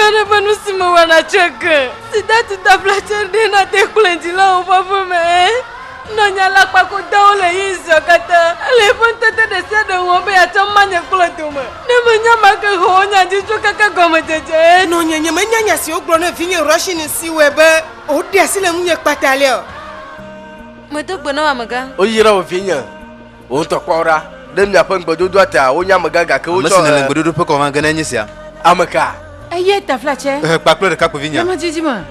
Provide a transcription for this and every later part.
aɖe be nu si mewɔ natsɔe ke. Si datu taflatse ɖe nate kplɔe dzilawo ƒe aƒe me ẽ? Nɔnye alakpakodawo le ɣeyiɣi siawo katã. Ele eƒe ŋutete ɖe sia ɖe wɔm be yeatsɔ ma nye kple dome. Ne menya ame ke xɔ wò nya dzi tso keke gɔmedzedze ẽ? Nɔnye, nyemenya nya si wogblɔ na vinye Roshini si wɔe be wòɖe asi le ŋunye kpata alea o. Medo gbe na wò amegã. Woyra wò vinye. Wò ŋutɔ kpɔ wo ɖa. Ɖe miaƒe ŋugbedodoa tea, wonye amegã gake Ame wotsɔ si nèle e. ŋugbedodo ƒe kɔ ʋã ge na enye sia. Ame ka? Eye taflatse. Ehe kpakple ɖekakpuivinya. Le medzidzi me.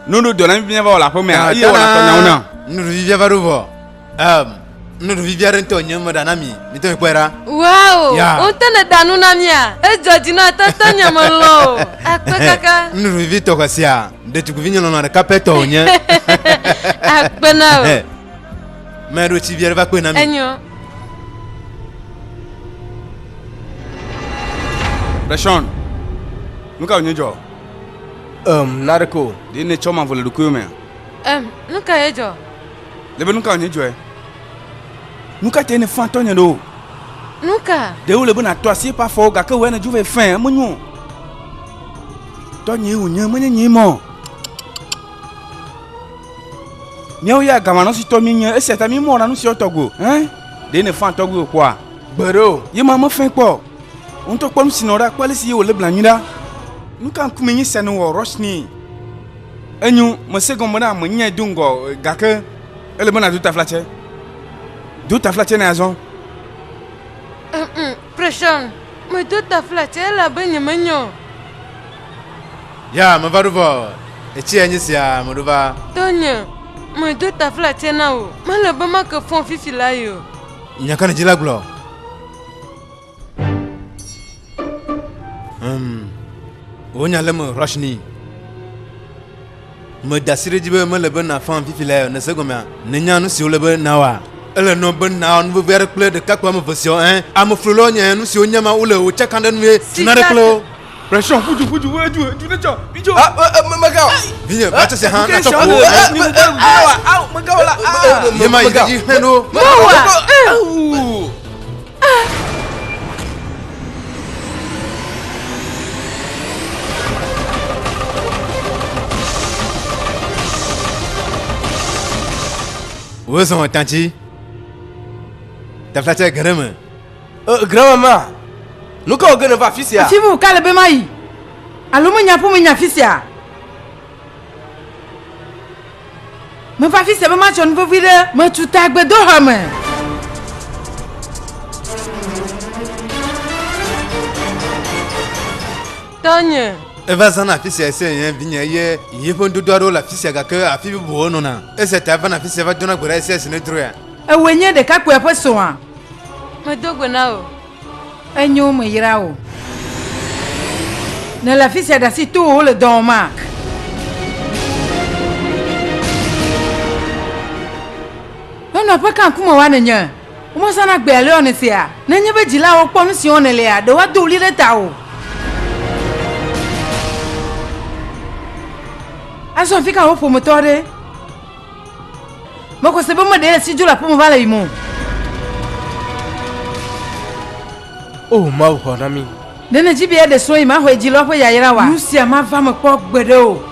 Nuɖuɖu dɔ na mi míava wɔ le aƒe mea eye wɔna tɔ nyawo na. Nuɖuɖu vivia va ɖo vɔ. Um, nuɖuɖu vivi aɖe ŋutɔ nye meɖa na mi. Mi tɔ mi kpɔe ɖa. Wow! Ya. Wò ŋutɔ nèɖa nu na mía? Edzɔ dzi na tɔtɔ nye melɔ̃ o. Akpe kaka. Nuɖuɖu vivi tɔxɛ sia, ɖetugbivi nye lɔlɔ̃ ɖeka pɛ tɔ wònye. Akpe na wò. Meɖo tsi vi aɖe va kpe na mi. Enyo. Reshon, nu ka wònye dzɔ? Um, naneke o. Ɖe nètsɔ mavɔ le ɖokuiwò mea? Um, nu ka ye dzɔ? Le be nu ka wònye dzɔe? Nu ka tae nèfã tɔnye ɖo? Nu ka? Ɖe wòle be nàtɔ asi eƒe afɔwo gake wò ya nèdzo va yi fẽ, emenyo o. Tɔnyee wònye, menye nyee mɔ o. Míawo ya gamanɔsitɔ míenye, esia ta míemɔna nu siawo tɔgbi o. Ẽ? Ɖe nèfã tɔgbuiwò kpɔa? Gbeɖe o. Ye ma mefãe kpɔ o. Wò ŋutɔ kpɔ nu si nɔ ɖa, kpɔ ale si ye wòlé blanui ɖa. Nu ka ŋkume nye sia nèwɔ, Roshni? Enyo, mese egɔme bena menyae do ŋgɔ gake ele be nàdo taflatse. Do taflatse nɛ azɔ. Prashant, medo taflatse elabe nyemenya o. Ya, meva ɖo vɔ. Etsia nye sia, meɖo va. Tɔnye, medo taflatse na wò. Mele be make fɔ fifi la yi o. Nya ka nèdzi la gblɔ? Hmm. Wò nya le eme, Roshni. Meda asi ɖe edzi be mele be nàfam fifi laa o. Nèse egɔmea? Nènya nu si wòle be nàwɔa? Ele nɔ be nàwɔ nu vevi aɖe kple ɖekakpui ame eve siawo. Ẽ, ameflulawo nye nu siwo nye ma wole wò tsaka ɖe nue. Tu naɖe kple wo. Pressure, ƒu du, ƒu du, edu, edu ne tsɔ, mi dzo. Megawɔ. Vinye, va tsɔ sia hã natsɔ ƒo. Megawɔ la. Ye ma yi ɖe dzi hɛn ɖo. Mewɔ. Wozɔ tantsi. Taflatse ge ɖe eme. Grand-maman, nu ka wɔ ge nèva afi sia? Afi bubu ka le be mayi? Alo menya ƒome nye afi sia? Meva afi sia be matsɔ nu vevi ɖe metu ta gbedoxɔ me. Tɔnye. Eva zãna afi sia ɣesiaɣi nye vinye eye yeƒe nudodo aɖewo le afi sia gake afi bubuwo nɔna. Esia ta evana afi sia va dona gbe ɖa ɣesiaɣi si nedroea. Ewòe nye ɖekakpuia ƒe srɔ̃a? Medo gbe na wò. Enyo, meyra wò. Nèle afi sia ɖe asi towòwo le dɔ wɔma? Nyɔnua ƒe ka ŋkume wa nènye? Womezãna gbe alea o nèsea? Nenye be dzilawo kpɔ nu si wɔm nèlea, ɖe woado ɣli ɖe tawò. Azɔ afi ka wò ƒometɔ aɖe? Mexɔ se be meɖe le si dzo le aƒeme va le yim o. O Mawu xɔ na mí. Ɖe nèdi be yeaɖe srɔ̃ yi maxɔe dzi la ƒe yayra oa? Nu sia mava eme kpɔ gbeɖe o.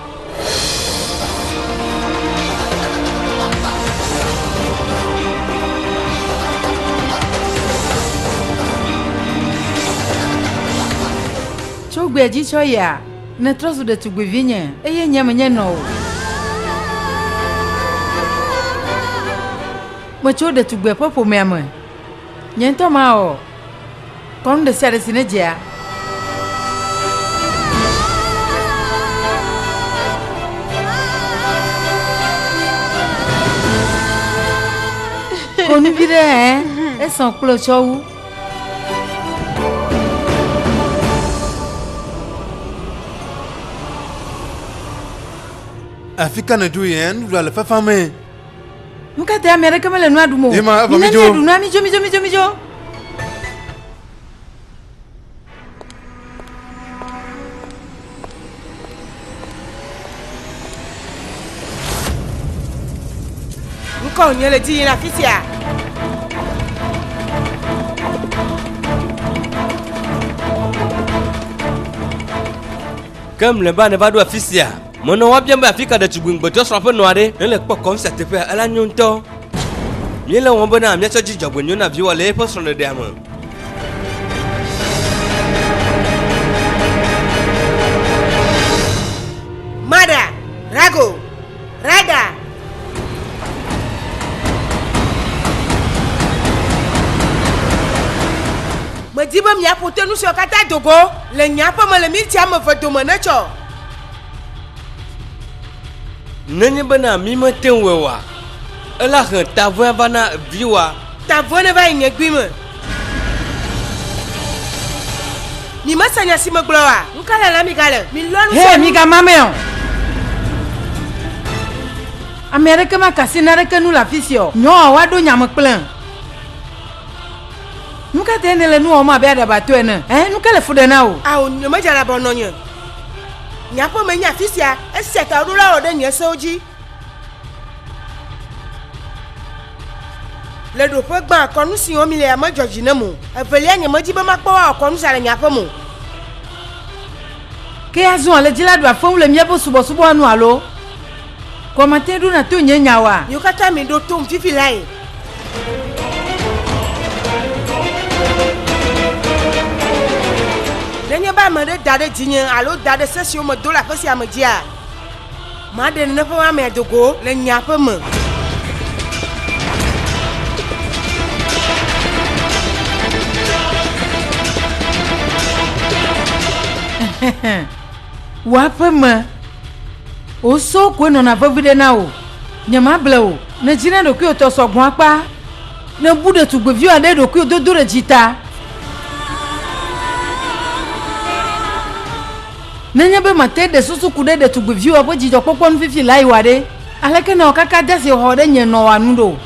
Tso gbea dzi tsɔ yia, nètrɔ zu ɖetugbivinye, eye nye menye nɔwò. Metso ɖetugbia ƒe ƒomea me. Nye ŋutɔ mawɔ kɔnu ɖe sia ɖe si nedzea. Kɔnu vi ɖe ɛ, esɔ kple tsɔ wu. Afi ka nèdzo yia? Nuɖuɖua le fafamee. Nu ka tae ame aɖeke mele nua ɖum o? Ema evɔ Mina midzo. míaɖu nua, midzo, midzo, midzo, midzo. ka wònye le dzi yim le afi sia? Ke mlɔeba nèva ɖo afi sia. Menɔ woabiam be afi ka ɖetugbui ŋugbetɔ srɔ̃ ƒe nɔa ɖe ne le kpɔ kɔm sia teƒea, ela nyo ŋutɔ. Míele wɔm bena míatsɔ dzi dzɔgbenyui na viwòa le eƒe srɔ̃ɖeɖea me. Mada, Rago, Rada. Medi be miaƒo te nu siawo katã do go le nye aƒe me le minti ame eve dome netsɔ. Nenye bena mí mete ŋu wɔe oa, ela he tavɔ̃e va na viwòa. Tavɔ̃e neva yi nye gui me. Mi mese nya si megblɔ oa? Nu ka lalam migale? Milɔ nu sia Hee, nu. migama eme o! Ame aɖeke maka asi naneke nu le afi sia o. Nyɔa, woaɖo nya me kplem. Nu ka tae nèle nu wɔm abe aɖabatɔ ene? Ẽ, nu ka le fu ɖem na wò? Ao, nyemedze aɖaba o, nɔnye. Nye aƒeme nye afi sia, esia ta woɖo la wɔ ɖe nye sewo dzi. Le ɖoƒe gbã, kɔnu si wɔm mile ya medzɔ dzi nam o. Evelia, nyemedi be makpɔ woawɔ kɔnu sia le nye aƒeme o. Ke azɔ ale dzi la ɖu afewu le míaƒe subɔsubɔa nu alo? Kɔ mate ɖo na to nye nya oa? Miwo katã miɖo tom fifi lae. Nenye be ame aɖe da ɖe dzinye alo da ɖe se siwo medo le aƒe sia me dzia, maɖe neneƒe amea do go le nye aƒe me. Wò aƒe me, wò sewo koe nɔna veviɖe na wò. Nyemable wò. Nèdzi na ɖokuiwò tɔ sɔgbɔ akpa. Nèbu ɖetugbiviwò aɖe ɖokuiwò dodo ɖe dzi ta. Nenye be màte ɖe susu ku ɖe ɖetugbiviwòa ƒe dzidzɔkpɔkpɔ nu fifi lae oa ɖe, aleke nèwɔ kaka de asixɔxɔ ɖe nye nɔwòa nu ɖo?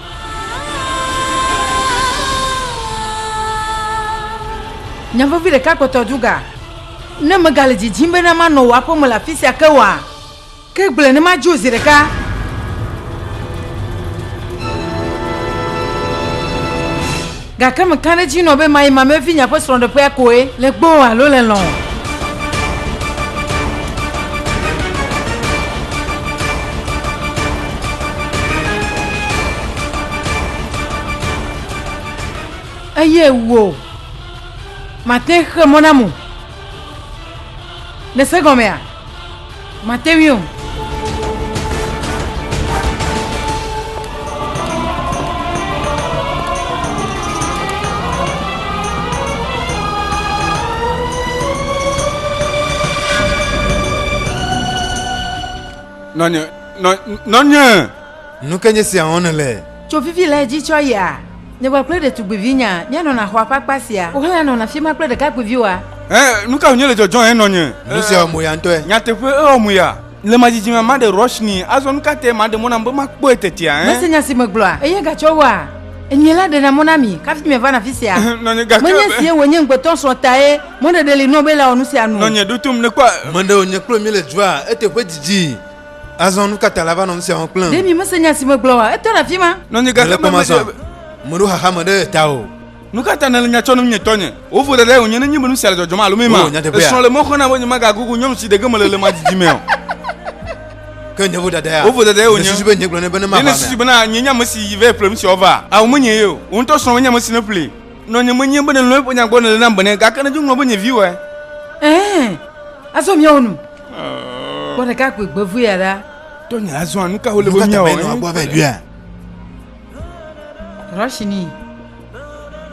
Nya vevi ɖeka kpɔtɔ du ga. Ne megale didim bena manɔ wò aƒeme le afi sia ke oa, ke gblɔe ne madzo zi ɖeka. Gake meka ɖe edzi nɔ be mayi mamlɛ vinye ƒe srɔ̃ɖeƒea koe, le gbɔwò alo le lɔ̃wò. Eye wò, mate ŋu xe mɔ nam o. Nèse gɔmea? Mate ŋui o. Nɔnye, nɔ, nɔnye! Nu ke nye sia wɔm nèle? Tso fifi lae dzi tsɔ yia? Nye kpakple ɖetugbivinya míanɔna xɔa ƒe akpa sia. Wò hã nànɔna afi ma kple ɖekakpuiviwoa? Ẽ, nu ka wònye le dzɔdzɔm ẽ, nɔnye? Nu sia wɔ mo ya ŋutɔe. Nyateƒe, ewɔ mo ya. Le madzidzi mea, maɖe Roshni. Azɔ nu ka tae màɖe mɔ nam be makpɔe tetia, ẽ? Mese nya si megblɔa? Eye gatsɔ wua? Enye la ɖena mɔ na mi hafi mievana afi sia. Nɔnye, gake. Menye esi wònye ŋugbetɔ srɔ̃ tae mɔɖeɖe li nɔ be la wɔ nu sia nu o. Nɔnye, ɖo tom, nekpɔa. Meɖe wònye kple mi le dua eteƒe didi. Azɔ nu ka ta la va nɔ nu sia wɔm kplem? Ɖe mi mese nya si megblɔ oa? Etɔ ɖe afi ma. Nɔnye gake Mele kpɔm me azɔa? Meɖo xaxa me ɖe eta o. Nu ka ta nèle nya tsɔm nem nye tɔnye? Wò vodadae wònye nenye be nu sia le dzɔdzɔm alo mema? O, nyateƒea. Esrɔ̃ le mɔ xɔm nam be nyemagagogo nyɔnu si ɖe ge mele le madidi me o. Ke nye vodadaea? Wò vodadae wònye. Nèsusu be nye gblɔ nɛ be ne Ɖe mava nèsusu mea? bena nyee nye ame si yi vae ƒle nu siawo va? Ao, menye ye o. Wò ŋutɔ srɔ̃ menye ame si neƒlee. Nɔnye, menye be nèlɔ̃ eƒe nya gbɔ nèle nam bene, gake nèdzo ŋlɔ be nye viwòe. Ɛ̃, azɔ míawɔ nu. Kpɔ ɖekakpui gbevu ya ɖa. Tɔnye azɔa, nu ka wòle Nu be ka ta míawɔ? menɔ agbɔ va ɖuia? Roshni,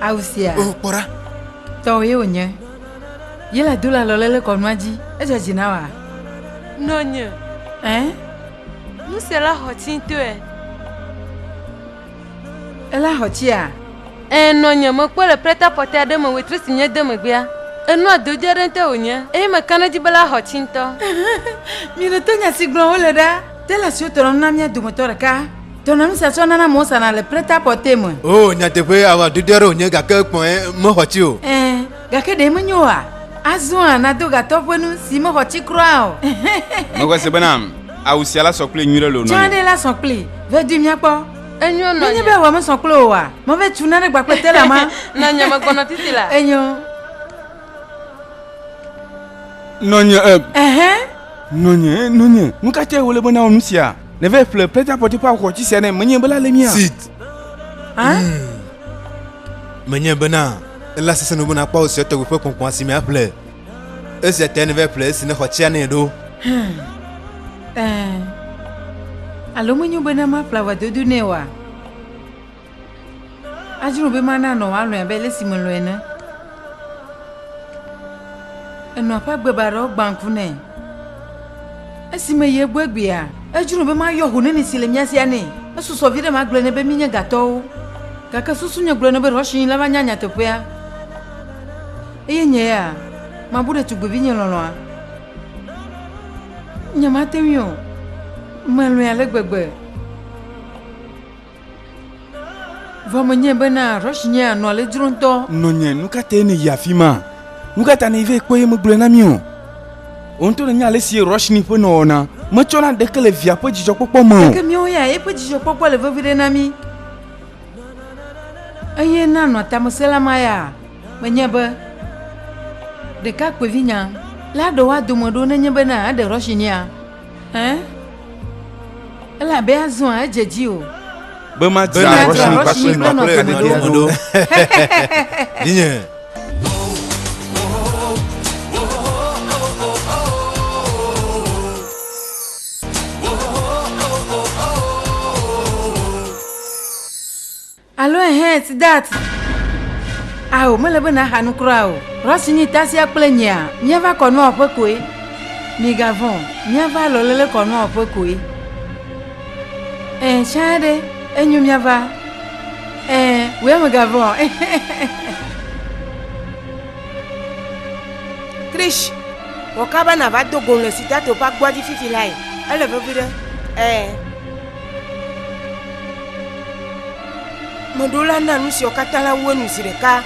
awu sia. O, kpɔ ɖa. Tɔwò ye wònye. Ye le do le alɔléle kɔnua dzi. Edzɔ dzi na wòa? Nɔnye. Ẽ? Nu sia la xɔ tsi ŋutɔe. Ela xɔ tsia? Ẽ, nɔnye, mekpɔe le prêt-à-porter aɖe me wetri si míede megbea. Enu adodoe aɖe ŋutɔe wònye, eye meka ɖe edzi be la xɔ tsi ŋutɔ. Miɖo to nya si gblɔm wole ɖa. Tela siwo tɔna nu na mía dometɔ ɖeka tɔna nu sia tsɔ nana amewo sana le prêt-à-porter me. Oo, nyateƒee, awu adodoe aɖe wònye, gake kpɔe, mexɔ tsi o. Ẽ, gake ɖe menyo oa? Azɔa, nàdo gatɔ ƒe nu si mexɔ tsi kura o. Mexɔe se bena awu sia la sɔ kplii nyuiɖe loo, Tsã nɔnye. ɖe la sɔ kplii. Ve doe míakpɔ. Enyo nɔnye. Nenye be awua mesɔ kple wò oa, meva tu nane gbakple tela ma. Nɔnye megbɔnɔ titi la. Enyo. Nɔnye e. Ɛhɛn. Nɔnye, nɔnye, nu ka tae wòle be nawɔ nu sia? Neva ƒle prêt-à-porter ƒe awu xɔtsi sia nɛ, menye be la lé mía? Sid. Hã? Menye bena ela sesẽ nu be nakpɔ awu sia tɔgbi ƒe kpɔnkpɔn asime aƒle. Esia tae neva ƒle esi nexɔ tsia nɛ ɖo. Ɛ̃. Alo menyo bena maƒle awu adodo nɛ oa? Adzro be mana nɔ wòalɔ̃e abe ale si melɔ̃e ene. Enɔa ƒe agbe baɖawo gbã ŋku nɛ. Esi meyi egbɔ egbea, edzro be mayɔ ho neni si le mía sia nɛ. Esusɔ viɖe magblɔe nɛ be mínye gatɔwo. Gake susunye gblɔ nɛ be Roshni la va nya nyateƒea. Eye nye ya, mabu ɖetugbivinye lɔlɔ̃a. Nyemate ŋui o. Melɔ̃e ale gbegbe. Vɔ menyae bena Roshni anɔ ale dzro ŋutɔ. Nɔnye, nu ka tae nèyi afi ma? Nu ka ta nèyi vɛ kpɔ ye megblɔe na mí o? Wò ŋutɔ nènya ale si Roshni ƒe nɔwɔna metsɔna ɖeke le via ƒe dzidzɔkpɔkpɔ me o. Gake míawo ya, eƒe dzidzɔkpɔkpɔ le veviɖe na mí. Eye na nɔ tamesẽla ma ya, menyae be ɖekakpuivi nya la ɖe woa dome ɖo nenye bena eɖe Roshnia. Ẽ? Elabe azɔa edze dzi o. Be madzra Roshni kpakple nɔa kple nɔa dome ɖo. Vinye. Alo ɛhɛn, Siddharth. Ao, mele be nàxa nu kura o. Roshni tasia kple nyea, míava kɔnua wɔƒe koe. Migavɔ̃ o, míava alɔlele kɔnua wɔƒe koe. Ɛ̃, tsã ɖe, enyo míava. Ɛ̃, wò ya mègavɔ̃ o. Krish, wɔ kaba nàva do gom le Siddharth ƒe agboa dzi fifi lae. Ele veviɖe. Ɛ̃. Meɖo la na nu siawo katã la wu enu zi ɖeka.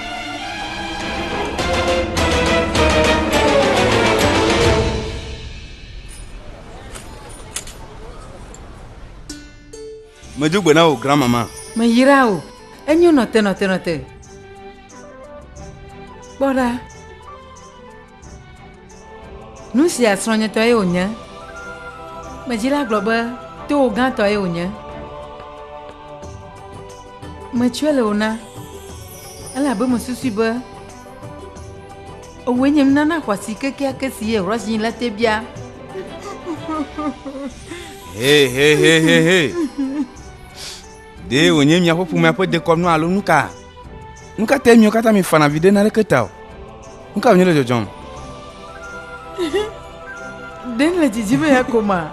Medo gbe na wò, grand-mama. Meyra wò. Enyo nɔ te, nɔ te, nɔ te. Kpɔ ɖa. Nu sia srɔ̃nyetɔ ye wònye. Medzila gblɔ be towò gãtɔ ye wònye. Metsɔe le wò na elabe mesusui be ewòe nye nunana xɔasi kekeake si ye Rosie la te bia. He he he he he. Ɖe wònye miaƒe ƒomea ƒe dekɔnu alo nu ka? Nu ka tae miawo katã miefana vi ɖe naneke ta o? Nu ka wònye le dzɔdzɔm? Ɖe nèle didim be yeako ma?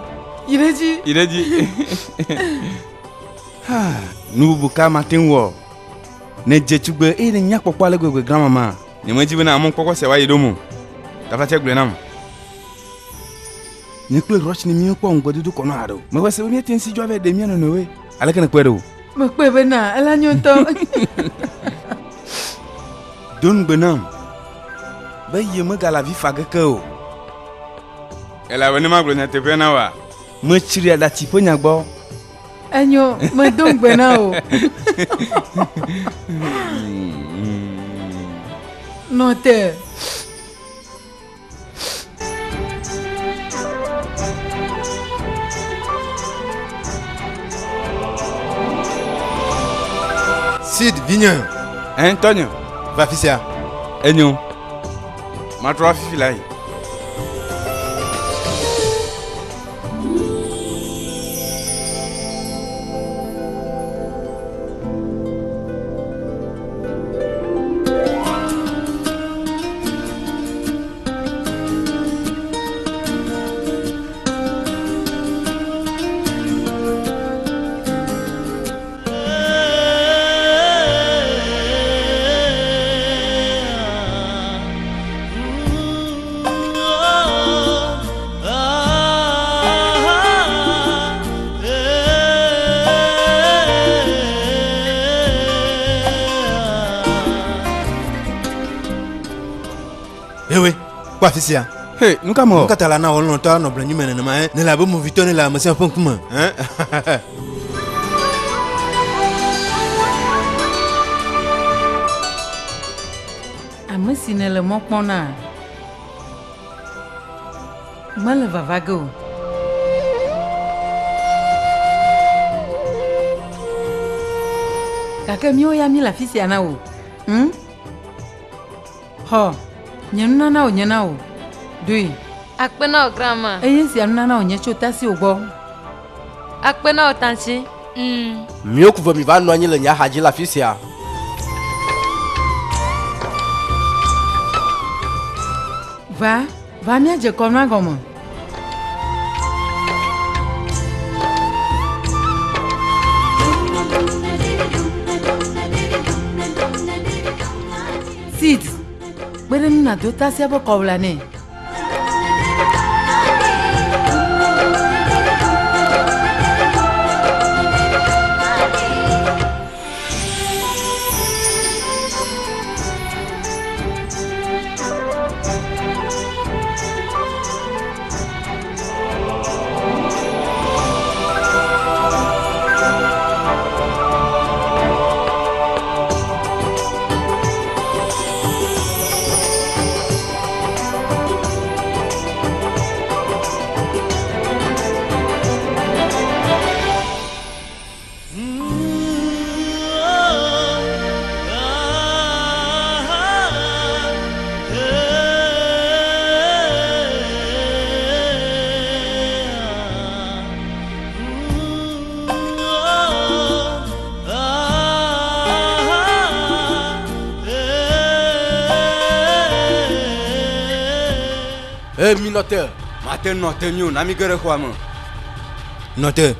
Yi ɖe edzi. Yi ɖe edzi. Ha, nu bubu ka mate ŋu wɔ? Nèdze tugbe eye nènya kpɔkpɔ ale gbegbe, Grandmama. Nyemedi bena mɔkpɔkpɔ sia woayi ɖom o. Taflatse gblɔe nam. Nye kple Roshni míekpɔ ŋugbedodo kɔnu haɖe o. Mexɔe se be míate ŋu si dzo ava ɖe mía nɔnɔewoe. Aleke nèkpɔe ɖo? Mekpɔe bena ela nyo ŋutɔ. Do ŋugbe nam be yemegale avi fa ge ke o. Elabe ne magblɔ nyateƒea na wòa, metsri aɖatsi ƒe nya gbɔ. Enyo, medo ŋugbe na wò. Nɔ te. Sid vinye. Ɛn tɔnye. Va afi sia. Enyo. Matrɔ va fifi la yi. Ewe, kpɔ afi sia. He, nu ka mewɔ? Nu ka ta la na wò lɔlɔ̃tɔ anɔ blanui me nenema? Ɛ? Nèle abe movitɔ ene le ame sia ame ƒe ŋkume. Ɛ? Ame si nèle mɔ kpɔm na mele vava ge o. Gake míawo ya míele afi sia na wò. Hm? Xɔ, nye nunana wònye na wò. Ɖoe. Akpe na wò, grandma. Eye esia nunana wònye tso tasiwò gbɔ. Akpe na wò, tanti. Mm. Míwo ku ve mi va nɔ anyi le nye axa dzi le afi sia. Va, va míadze kɔnua gɔme. Sid, kpe ɖe ŋu nàdo tasia ƒe kɔwla nɛ. Ee, mi nɔ te. Mate nɔ te mi o, na mi ge ɖe xɔa me. Nɔ te,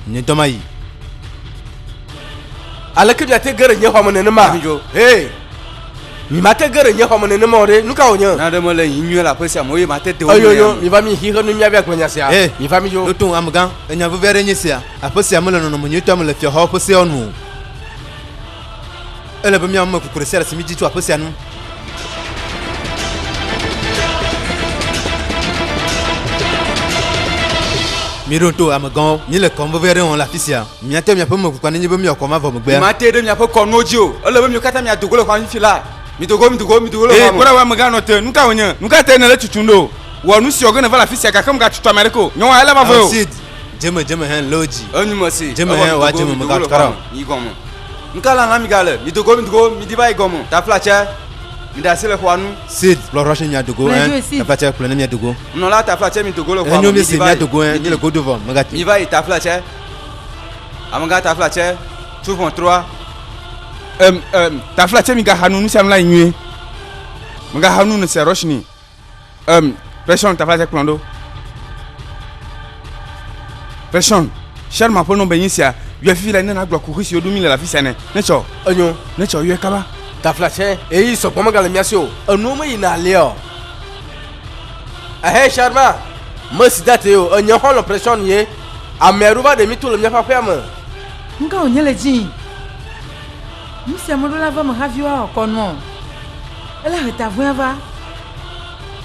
nye ŋutɔ mayi. Aleke miate ge ɖe nye xɔme nenema? Mi dzo. Ee, mi mate ge ɖe nye xɔme nenema o ɖe, nu ka wònye? Nane mele yi nyuie le aƒe sia me o eye mate de wo Eyoyo, mi va mi xixe nu miavia gblɔ nya sia. Ee, Mi va mi dzo. Ɖo to amegã, enya vevi aɖe nye sia. Aƒe sia mele nɔnɔme nyuitɔ me le fiaxɔwo ƒe seawo nu o. Ele be míawɔ numekuku ɖe sia ɖe si mídi tso aƒe sia ŋu. Míɖo to amegãwo, míele kɔnu vevi aɖe wɔm le afi sia. Míate miaƒe numekukua nenye be míewɔ kɔnua vɔ megbea. Mate ɖe miaƒe kɔnuwo dzi o. Ele be miwo katã miado go le xɔa fifi la. Mido go, mido go, mido go le xɔa me. Ee, kpɔ ɖa wò amegã nɔ te. Nu ka wònye? Nu ka tae nèle tutum ɖo? Wɔ nu si wɔ ge nèva le afi sia gake mègatutu ame aɖeke o. Nyɔnua, ele va vɔe o. Sid, dze eme, dze eme hɛn, lé wo dzi. Enyu mesi. Dze eme hɛn, wòadze eme, mègatu kara o. Yi gɔme. Nu ka lalam migale? Mido go, mido go, midi va yi gɔme. Taflatse, miɖe asi le xɔa nu. Sid, kplɔ Rɔshi miado go, Kplɔe ɛn. dzoe, Sid. Taflatse, kplɔe ne miado go. Nunɔla, taflatse, mido go le xɔa me, Enyo midi míese va yi. miado go, ɛn. Midi. Míele godo vɔ, mègati. Miva yi, taflatse. Amegã, taflatse, tu ʋɔtrua. Em, em, taflatse, migaxa nu, nu sia nu la yi nyuie. Mègaxa nu ne sia Rɔshini. Em, Preshon, taflatse kplɔm ɖo. Preshon, Sharma ƒe nɔbe nyi sia. Yɔe fifi la ne nàgblɔ kuxi siwo ɖum míle le afi sia nɛ. Netsɔ. Enyo. Netsɔ, yɔe kaba. Taflatse, ɣeyiɣi sɔgbɔ megale mía si o. Enuwo meyina alea o. Ehe, Sharma, mesi date o. Enye xɔlɔ̃ Preshon ye. Ame aɖewo va ɖe mí to le míaƒe aƒea me. Nu ka wònye le dzii? Nu sia meɖo la va eme hafi woawɔ kɔnua o. Ele he ta vɔ̃ea va.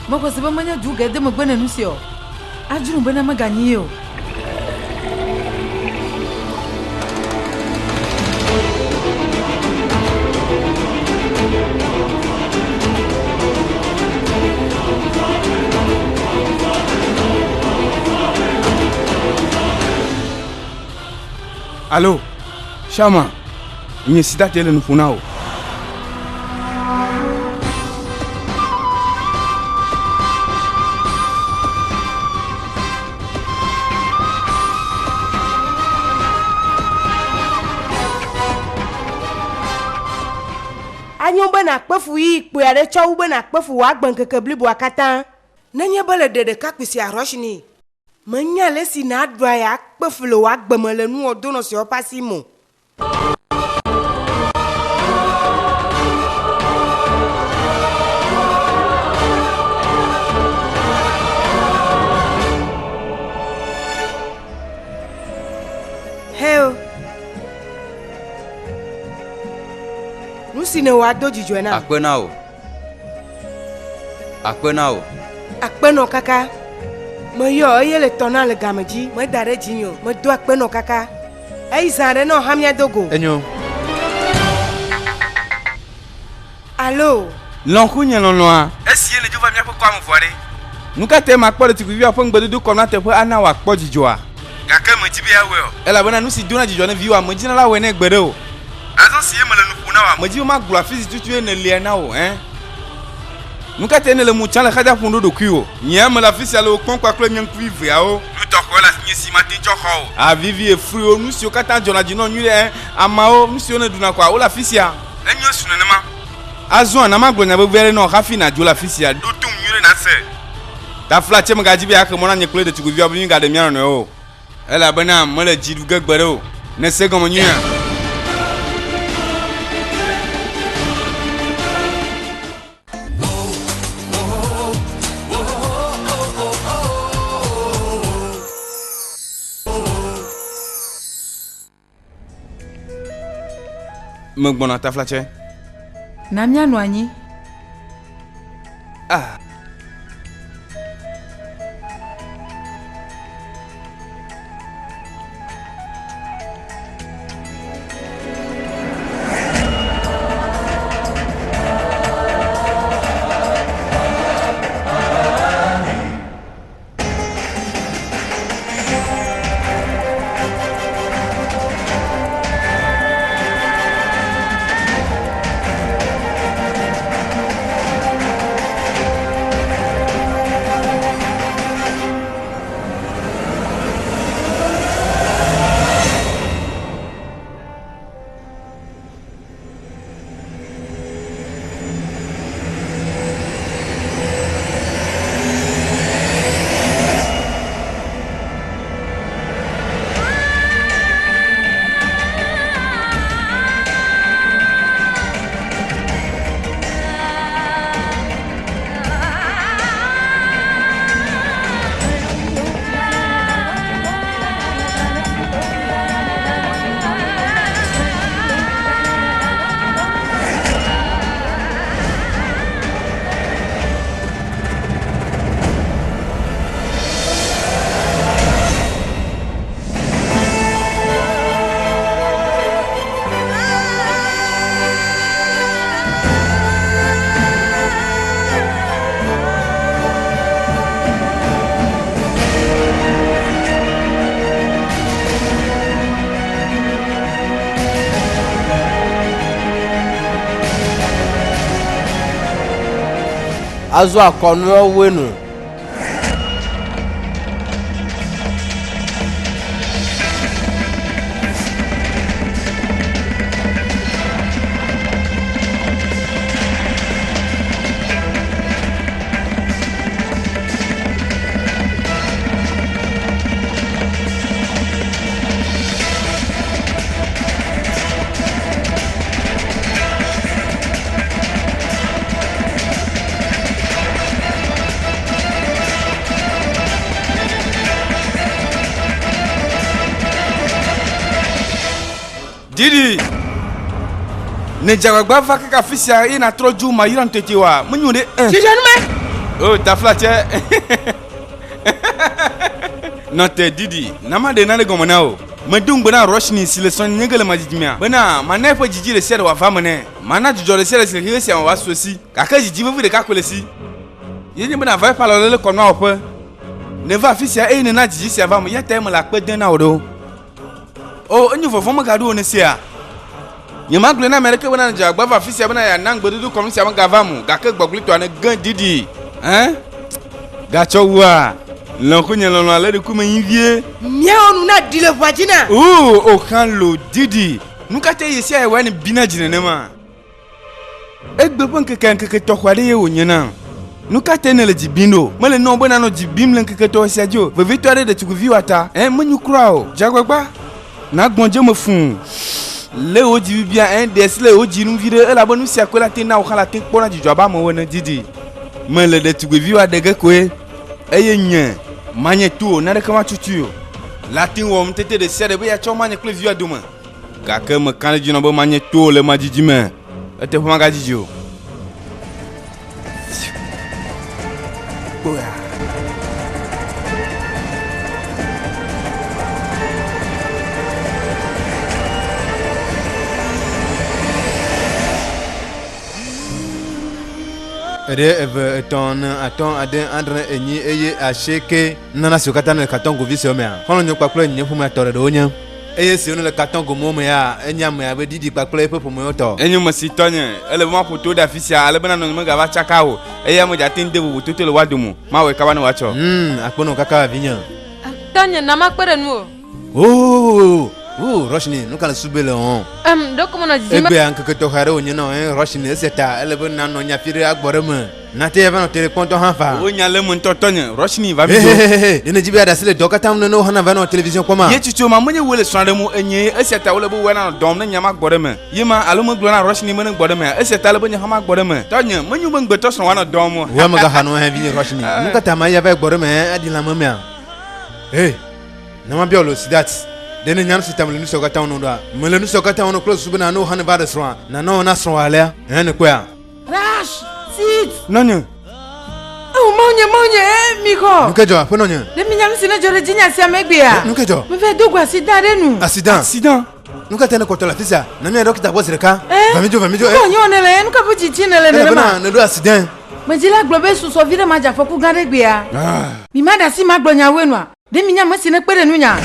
Mexɔe se be menye du ge de megbe ne nu sia o. Adzrom bena meganyi ye o. Alo, Shama, nye Sidate le nu ƒom na wò. Anyo be nàkpe fu ɣeyiɣi kpui aɖe tsɔ wu be nàkpe fu wò agbeŋkeke bliboa katã. Nenye be le ɖe ɖekakpui sia Roshni Menya ale si nàɖu aya akpe fu le wò agbe me le nuwɔdonɔ siawo ƒe asi me o. Heo. Nu si nèwɔ ado dzidzɔe nam. Akpe na wò. Akpe na wò. Akpe nɔ kaka. Meyɔ eye le tɔ na le game dzi. Meda ɖe dzinye o. Medo akpe nɔ kaka. Eyi zã ɖe nɔ hamia do go. Enyo. Alo. Lɔ̃xonye lɔlɔ̃a, esi ye nèdzo va míaƒe kɔa me vɔa ɖe, nu ka tae màkpɔ ɖetugbuivia ƒe ŋugbedodo kɔnua teƒe ana wòakpɔ dzidzɔa? Gake medi be yeawɔe o, elabena nu si dona dzidzɔ na viwòa medzina la wɔe nɛ gbeɖe o. Azɔ si ye mele nu ƒom na wòa, medi be magblɔ afi si tutue nèlia na wò, ẽ? Nu ka tae nèle mo tsam le xadza ƒom ɖo ɖokuiwò? Nye mele afi sia le wò kpɔm kpakple nye ŋkuvi veawo. Nu tɔxɛwo le asinye si mate ŋu tsɔ xɔ o. Avivi, efruiwo, nu siwo katã dzɔna dzi nɔ nyuie ɖe, ẽ, amawo, nu siwo nèɖuna koa, wole afi sia. Enyo su nenema. Azɔa, na magblɔ nya vevi aɖe na wò hafi nàdzo le afi sia. Ɖo tom nyuie ɖe nàse. Taflatse mègadzi be yeaxe mɔ na nye kple ɖetugbuiviawo be mígaɖe mía nɔnɔewo o. Elabena mele dzi ɖu ge gbeɖe o. Nèse egɔme nyuiea? Megbɔna taflatse. Na míanɔ anyi. Ah. Azɔ akɔnuawoe nu. Didi! Ne dze agbagba va kaka afi sia eye nàtrɔ dzo mayram tete oa, menyo ɖe ẽ. Dzidzɔnume! O, taflatse! Nɔ te, Didi, na maɖe nane gɔme na wò. Medo ŋugbe na Roshni si le srɔ̃nye nye ge le madzidzi mea bena mana eƒe dzidzi ɖe sia ɖe wòava eme nɛ. Mana dzudzɔ ɖe sia ɖe si le xexe sia me wòasu esi. Gake dzidzi vevi ɖeka koe le esi. Ye nye be nàva eƒe alɔlele kɔnua wɔƒe. Nèva afi sia eye nèna dzidzi sia va eme, eya tae mele akpe dem na wò ɖo. O, enyo vɔvɔ̃ megaɖo wò nèsea? Nyemagblɔe na ame aɖeke bena nèdze agbagba va afi sia bena yeana ŋugbedodo kɔnu sia megava eme o, gake gbɔgblɔetɔa nege didi. Ẽ? Gatsɔ wua? Lɔ̃xonye lɔlɔ̃a lé ɖokuime nyi vie. Míawo nu naɖi le ʋua dzi na. Oo, oxã lo didi. Nu ka tae ɣesiaɣi wòe nèbina dzi nenema? Egbe ƒe ŋkekea ŋkeke tɔxɛ aɖe ye wònye nam. Nu ka tae nèle dzi bim ɖo? Mele na wò be nànɔ dzi bim le ŋkeke tɔxɛ sia dzi o, vevitɔ aɖe ɖetugbiviwòa ta. Ẽ, menyo kura o. Dze agbagba nàgbɔ̃ dze eme fũu. Lé wò dzi bibia, ẽ, ɖe asi le wò dzi ŋu viɖe, elabe nu sia koe la te na wò xala te kpɔna dzidzɔ abe amewo ene. Didi. Mele ɖetugbiviwòa ɖe ge koe, eye nye manye to o, naneke matutui o. La te ŋu wɔ ŋutete ɖe sia ɖe be yeatsɔ manye kple viwòa dome. Gake meka ɖe edzi nɔ be manye to le madzidzi me. Eteƒe magadidi o. Kpɔa. Eɖe, eve, etɔ̃, ene, atɔ̃, ade, adre, enyi eye asieke. Nunana siwo katã nele katɔngovi siawo mea, xɔlɔ̃nyewo kpakple nye ƒomea tɔ ɖeɖe wonye. Eye esiwo nele katɔngomewo me ya, enye ame abe Didi kpakple eƒe ƒomewo tɔ. Enyo mesi tɔnye, ele be maƒo to ɖe afi sia ale bena nɔnye megava tsaka o eye ame dzate ŋu de vovototo le woa dome o. Mawɔe kaba ne wòatsɔ. Hum, akpe nɔ kaka vinye. Tɔnye, na makpe ɖe nuwò. Oo, oo, Roshni, nu ka le sube le wɔm? Em, ɖeko menɔ didim be. Egbea ŋkeke tɔxɛ aɖe wònye na wò, ẽ, Roshni, esia ta ele be nànɔ nye afi ɖe agbɔ ɖe eme. Nàte ava nɔ te ɖe kpɔm ŋutɔ hã faa. Wò nya le eme ŋutɔ, tɔnye, Roshni, va vidzo. Hehehehe, ɖe nèdi be yeaɖe asi le dɔ katã ŋu ne wò hã nàva nɔ television kpɔma? Ye tutu ma, menye wòe le srɔ̃a ɖem o, enyee. Esia ta wòle be wòe nanɔ dɔ wɔm ne nya magbɔ ɖe eme. Ye ma, alo megblɔ na Roshni be negbɔ ɖe emea? Esia ta ele be nye hã magbɔ ɖe eme. Tɔnye, menyo be ŋugbetɔsrɔ̃ wòanɔ dɔ wɔm o. Wò ya mègaxa nu o, hẽ, vinye Roshni. Nu ka ta mayi ava yi gbɔ ɖe eme aɖi lãme mea? Hey! Na mabia wò le Siddharth, ɖe nènya nu si ta mele nu siawo katã wɔm ɖoa? Mele nu siawo katã wɔm kple susu bena ne wò hã nèva ɖe srɔ̃a, nàna wò na srɔ̃wò alea. Ẽ, nèkpɔea? Rash, sit! Nɔnye! Eo, Mawunye, Mawunye, ẽ, mixɔ! Nu ke dzɔ, aƒenɔnye? Ɖe minya nu si nedzɔ ɖe dzinye sia megbea? Nu ke dzɔ? Meva do go asidan ɖe nu. Asidan? Asidan? Nu ka ta nèkpɔtɔ le afi sia? Na míayi ɖɔkita gbɔ zi ɖeka. Ẽ? Va mídzo, va mídzo, Nu ẽ. ka wònye wɔ nèle? Nu ka ƒe tsitsi nèle nenema? Elabena nèɖo asidan. Medzila gblɔ be susɔ viɖe madze afɔku gã ɖe egbea. Mimaɖe asi magblɔ nyawoe nua? Ɖe minya ame si nekpe ɖe nunya?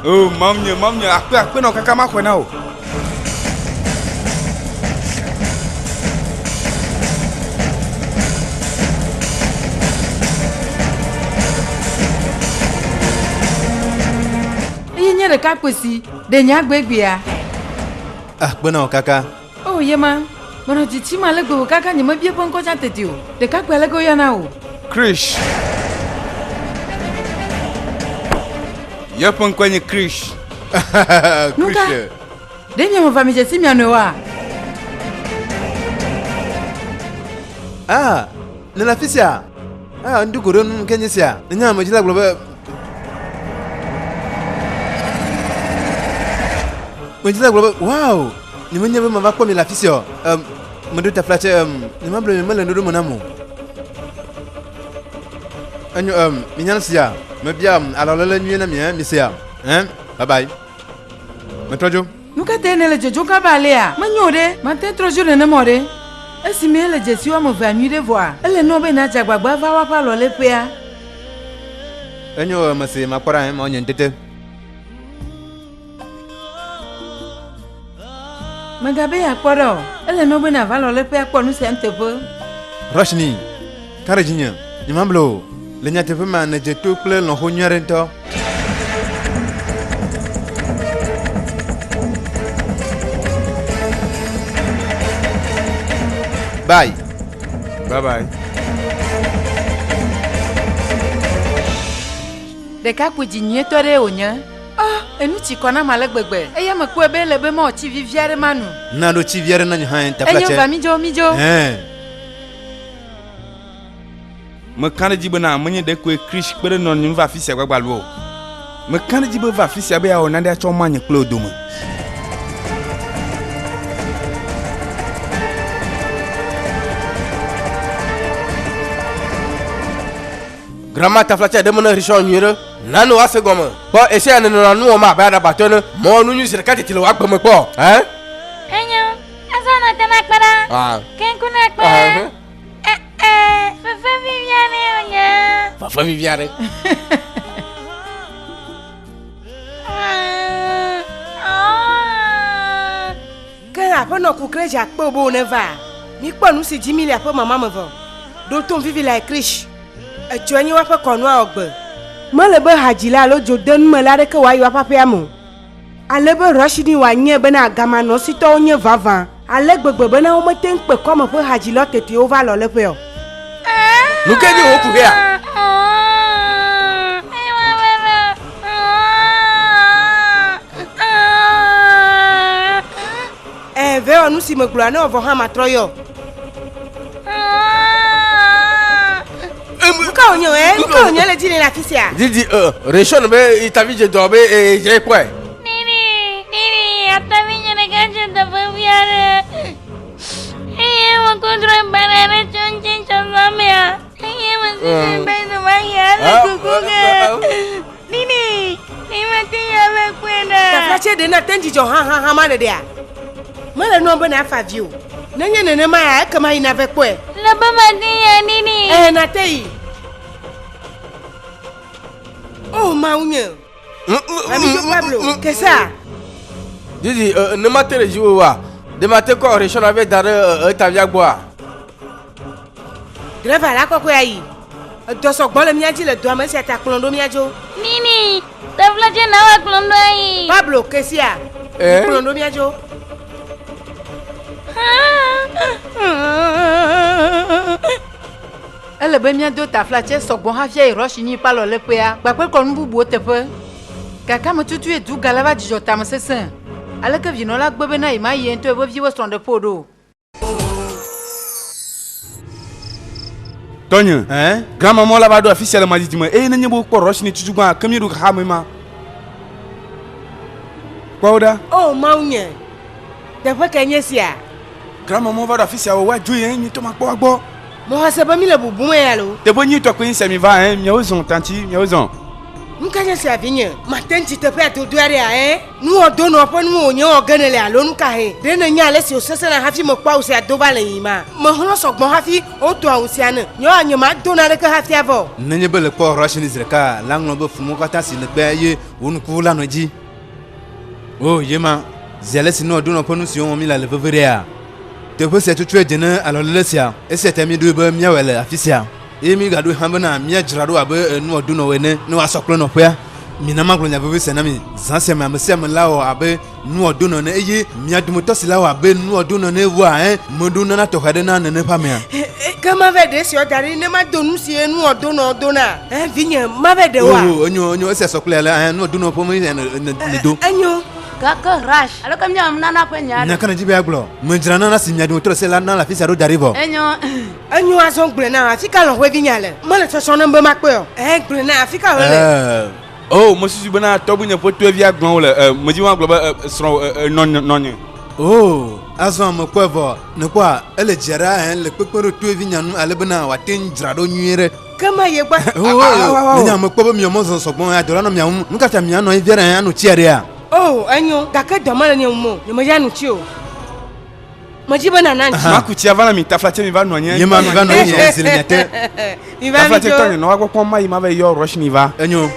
O Mawunye, Mawunye, akpe akpe nɔ kaka maxɔe na wò. Eye nye ɖekakpui si ɖe nye agbe egbea. Akpe na wò kaka. O ye ma, menɔ tsitsim ale gbegbe kaka nyemebia eƒe ŋkɔ tsã teti o. Ɖekakpui aleke woyɔna wò? Krish. Yeƒe ŋkɔe nye Krish. Nuka? Ɖe mi ame evea miedze si mia nɔewoa? Ah, nèle afi sia? Ah, ŋdi go ɖe nu ke nye sia. Nenye ame dzi la gblɔ be Medzi la gblɔ be, Wow! Nyemenya be mava kpɔ mi le afi sia o. Em, meɖo taflatse, em, nyemable mi mele ɖoɖo me nam o. Enyo, em, minya nu sia? Mebia em, alɔlele nyuie na mi, eh, misea? Eh, bye bye. Metrɔ dzo. Nu ka tae nèle dzodzom kaba alea? Menyo o ɖe! Mate ŋu trɔ dzo nenema o ɖe! Esime ele dzesi woame evea nyuiɖe vɔa, ele nɔ be nàdze agbagba ava woaƒe alɔléƒea. Enyo, mese makpɔ ɖa, mawɔ nye ŋutete. Mègabe yeakpɔ ɖa o. Ele nɔ be nàva alɔléƒea akpɔ nu sia nuteƒe. Roshni, ka ɖe dzinye. Nyemable o. Le nyateƒe mea, nèdze to kple lɔ̃xo nyui aɖe ŋutɔ. Bye. Bye bye. Ɖekakpui dzinyuietɔ ɖee wònye. Oh, enu tsi kɔ nam ale gbegbe. Eya mekpɔe be ele be mawɔ tsi vivi aɖe manu. Na ɖo tsi vi aɖe na nye hã, taflatse. Enyo, va mídzo, mídzo. Ɛ̃. Meka ɖe edzi bena menye ɖekoe Krish kpe ɖe nɔnye ŋu va afi sia gbagbalo o. Meka ɖe edzi be eva afi sia be yeawɔ nane atsɔ ma nye kple wò dome. Grandma taflatse ɖe me na Richard nyuie ɖe. Na ne wòase gɔme. Kpɔ esia nènɔna nu wɔm abe aɖabatɔ ene. Mewɔ nu nyui zi ɖeka teti le wò agbe me kpɔ o. Ẽ? Enyo, azɔ nɔ te nakpe ɖa. Ah. Ke ŋku nakpe. Ah. Ɛ, ɛ, fefe vivi aɖe wònye. Fefe vivi aɖe. Ke aƒenɔ Kukreja kpe wò be wò neva. Míkpɔ nu si dzi mí le aƒe mama me vɔ. Ɖo tom vivi lae Krish. Etsɔe nye woaƒe kɔnua wɔgbe. Mele be hadzila alo dzodenumela aɖeke wòayi woaƒe aƒea me o. Ale be Roshni wòanyae bena agamanɔsitɔwo nye vavã ale gbegbe bena womete ŋu kpe kɔme ƒe hadzilɔ tetewo va lɔléƒea o. Nu kae nye wò kuxia? Ɛ̃, vɛ wɔ nu si megblɔa, ne wòvɔ hã matrɔ yɔ. Nu ka wònye o, ɛ? Nu ka wònye le dzi le afi sia? Didi, Rachel be itavi dze dɔ be dze kpɔe. Nini, nini, atavi nye ɖeka dze dɔ vevi aɖe. Eye mekɔ drɔ̃e baɖa aɖe tso ŋuti tsɔ zã mea. Eye mesusu be ɖewomayi ale kuku ge. Nini, ni mete ŋu ava kpɔe ɖa. Taflatse ɖe nate ŋu dzidzɔ hãhãhã ma ɖeɖea? Mele nɔ be nàfa avi o. Nenye nenema ya, ekema yi nave kpɔe. Le be mate ya nini. Ɛɛ, nate yi. O Mawu nye. Amidzo Pablo, kesa. Didi, ne mate ɖe dziwò oa, ɖe mate kɔ Rishon ave da ɖe etavia gbɔa? Drɛva la kɔkɔe ayi. Edɔ sɔgbɔ le mía dzi le dɔa me esia ta kplɔm ɖo mía dzo. Nini, taflatse na wa kplɔm ɖo ayi. Pablo, kesia. Eh? Kplɔm ɖo mía dzo. Ele be míado taflatse sɔgbɔ hafi ayi Rɔshinyi ƒe alɔléƒea kpakple kɔnu bubuwo teƒe. Gake ame tutue duga la va dzudzɔ tamesesẽ. Aleke vinɔ la gbe bena yemayi ye ŋutɔ yeƒe viwo srɔ̃ɖeƒe o ɖo? Tɔnye, grandmaman la va ɖo afi sia le madidi me eye nenye be wokpɔ Roshni tutu gbã, ke míeɖo xaxa me ma. Kpɔ wo ɖa. O Mawu nye, teƒe kae nye esia? Grandmaman va ɖo afi sia o, woadzo ye nyuitɔ makpɔ woa gbɔ. Mexɔ se be míle bubum eya lo. Teƒe nyuitɔ koe nye sia miva, ɛ, miawo zɔ, tanti, miawo zɔ. Nu ka nye sia vinye? Mate ŋu tsi teƒea dodoe aɖea, ɛ? Nuwɔdonɔ ƒe nuwo wònye wɔ ge nèle alo nu ka hɛ? Ɖe nènya ale si wòsesẽna hafi mekpɔ awu sia do va le yiyima? Mexlɔ̃ sɔgbɔ hafi wodo awu sia ne. Nye nyemado naneke hafi ava o. Nenye be nèkpɔ Russian zi ɖeka la, ŋlɔ be fu mawo katã si nèkpea eye wò ŋkuwo la nɔ edzi. O, ye ma, zi ale si nuwɔdonɔ ƒe nu siwo wɔm míele le veve ɖea? Teƒe sia tutue dze ne alɔlele sia. Esia ta míeɖoe be míawɔe le afi sia. Eye míegaɖoe hã bena míadzra ɖo abe nuwɔdonɔwo ene ne woasɔ kple nɔƒea. Mina magblɔ nya vevi sia na mi, Zã sia me ame sia ame la wɔ abe nuwɔdonɔ ene, eye mia dometɔ si la wɔ abe nuwɔdonɔ ene wua, ẽ, meɖo nunana tɔxɛ aɖe na nene ƒe amea. Ke mava ɖe esiawo da ɖi ne mado nu si nuwɔdonɔwo dona? Ẽ, vinye, mava ɖe woa? Oo, enyo, enyo, esia sɔ kple ale, ẽ, nuwɔdonɔwo ƒe me nèdo. Enyo. Gake Raj, aleke míawɔ nunana ƒe nya Nya ɖo? ka nèdi be yeagblɔ? Medzra nunana si mia dometɔ ɖe sia la na le afi sia ɖo da ɖi vɔ. Enyo. Enyo azɔ gblɔe nam, afi ka lɔ̃xoe vinye le? Mele tsɔtsɔ nam be makpɔe o. Ɛ̃, gblɔe nam, afi ka wòle? Ɛɛ, o, mesusu bena tɔgbuinye ƒe toevia gblɔm wole. Ɛ, medi be magblɔ be, ɛ, srɔ̃wò, ɛ, ɛ, nɔnye, nɔnye. O, azɔ mekpɔe vɔ. Nèkpɔa, ele dzia ɖaa, ɛ, le kpekpem ɖo toevinya ŋu ale bena wòate ŋu dzra ɖo nyuie ɖe. Ke mayi egbɔ. O, nenye ame kpɔ be miɔ mɔzɔzɔ sɔgbɔ, ɛ, dɔ la nɔ mia ŋu. Nu ka ta mianɔ anyi via ɖe, ɛ, ano tsia ɖea? O, enyo, gake dɔ mele nye ŋu o. Nyemedze ano tsi o. Medzi be nàna ŋutsu. Maku tsia va na mi taflatse mi va nɔ anyi. Nye ma mi va nɔ anyi zi le mia te. Mi va mi Taflatse dzo. tɔnye nɔ wa gbɔ kpɔm mayi ma va yɔ Roshni va. Enyo.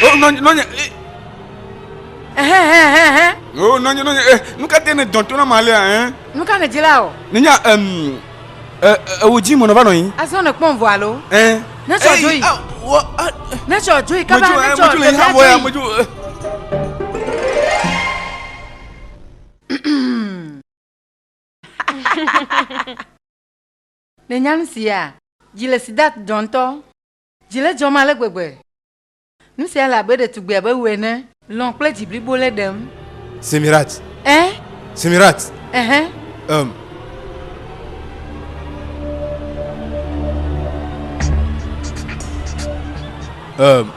Oh, nɔnye, nɔnye, eh. Ɛhɛhɛhɛhɛ. Oh, nɔnye, nɔnye, eh, nu ka te ne dɔn to na ma alea, eh? Nu ka nèdzi la o? Nenya, em, e, ewo dzi menɔ va nɔ anyi. Azɔ nèkpɔm vɔ alo? Eh. Netsɔ dzo yi. Netsɔ dzo yi kaba, Medzo, eh, netsɔ medzo le ɖevia ha vɔ ya, dzo yi. medzo, eh. Nènya nu sia? Dzi le Siddharth dzɔ ŋutɔ. Dzi le edzɔm ale gbegbe. Nu sia le abe ɖetugbui abe wò ene, lɔ̃ kple dzi blibo le ɖem. Semirat. Ẽ? Semirat. Ɛhɛ. Em.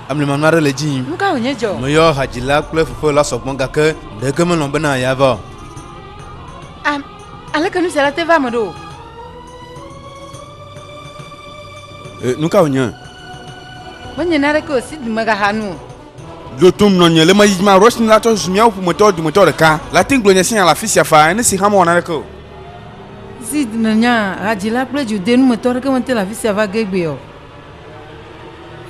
Amlimanu aɖe le edzi yim. Nu ka wònye dzɔ? Meyɔ hadzila kple fefewɔla sɔgbɔ gake ɖeke melɔ̃ bena yeava o. Am, aleke nu sia la te va eme ɖo? E, nu ka wònye? Menye naneke o, Sid megaxa nu o. Ɖo tom nɔnye le meyi ma Roshni la tsɔ zu míawo ƒometɔwo dometɔ ɖeka. La te gblɔ nye sia le afi sia faa ene si hã mewɔ naneke o. Sid nènya, hadzila kple dzodenumetɔ aɖeke mete le afi sia va ge egbea o.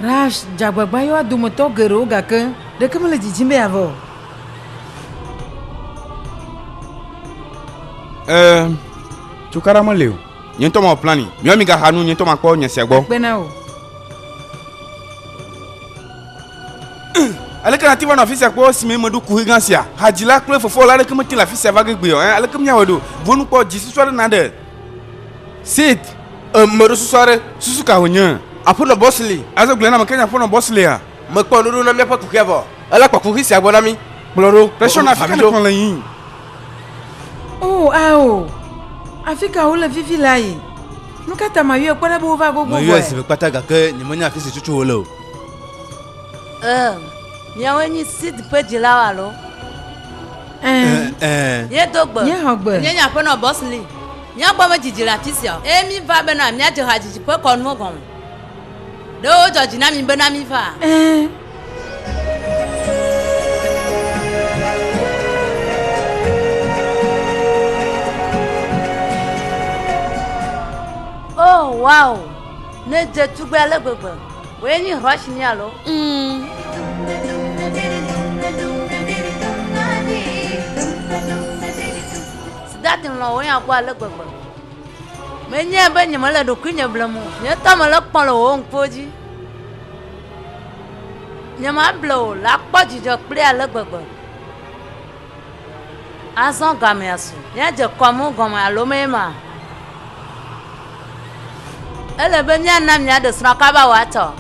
Raj dze agbagba yɔa dometɔ geɖewo gake ɖeke mele didim be yeava o. Ɛɛ, cukaɖa meli o. Nye ŋutɔ mewɔ plani. Miɔ migaxa nu, nye ŋutɔ makpɔ nya sia gbɔ. Akpe na wò. Aleke nàte va nɔ afi sia kpɔ esime meɖo kuxi gã sia? Hadzila kple fefewɔla aɖeke mete le afi sia va ge gbe o. Ẽ, aleke míawɔe ɖo? Bu enu kpɔ, dzi susu aɖe nàɖe. Sid, E, meɖo susu aɖe. Susu ka wònye? Aƒenɔ Bosley. Azɔ gblɔe nam, ke nye aƒenɔ Bosley-a? Mekpɔ nuɖuɖu na míaƒe kuxia vɔ. Ele kpɔ kuxi sia gbɔ na mí. Kplɔ ɖo. Precious, afi ka nèkplɔ le yiyim? Oo, ao! Afi ka wole fifi laa yi? Nu ka ta mayɔe kpɔ ɖa be wova gogo Meyɔe vɔe? zi eve kpata gake nyemenya afi si tutu wòle o. Ee, miawoe nyi Sid ƒe dzilawo alo? Ɛ̃. Ɛ̃. Míedo gbe. Míexɔ gbe. Nye nye aƒenɔ Bosley. Mía gbɔ medzidzi le afi sia o, eye míva bena míadze hadzidzi ƒe kɔnuwo gɔme. Ɖe wodzɔ dzi na mi bena míva? Ɛ̃. Oh, wow! Nèdze tugbe ale gbegbe. Wòe nyi Roshni alo? Mm. Siddharth lɔ̃ wò nya gbɔ ale gbegbe. Menyae be nyemele ɖokuinye blem o. Nye ŋutɔ mele ekpɔm le wò ŋkuwo dzi. Nyemable o, la kpɔ dzidzɔ kplii ale gbegbe. Azɔ gamea su. Míadze kɔnu gɔme alo mee ma? Ele be míana miaɖe srɔ̃ kaba wòatsɔ.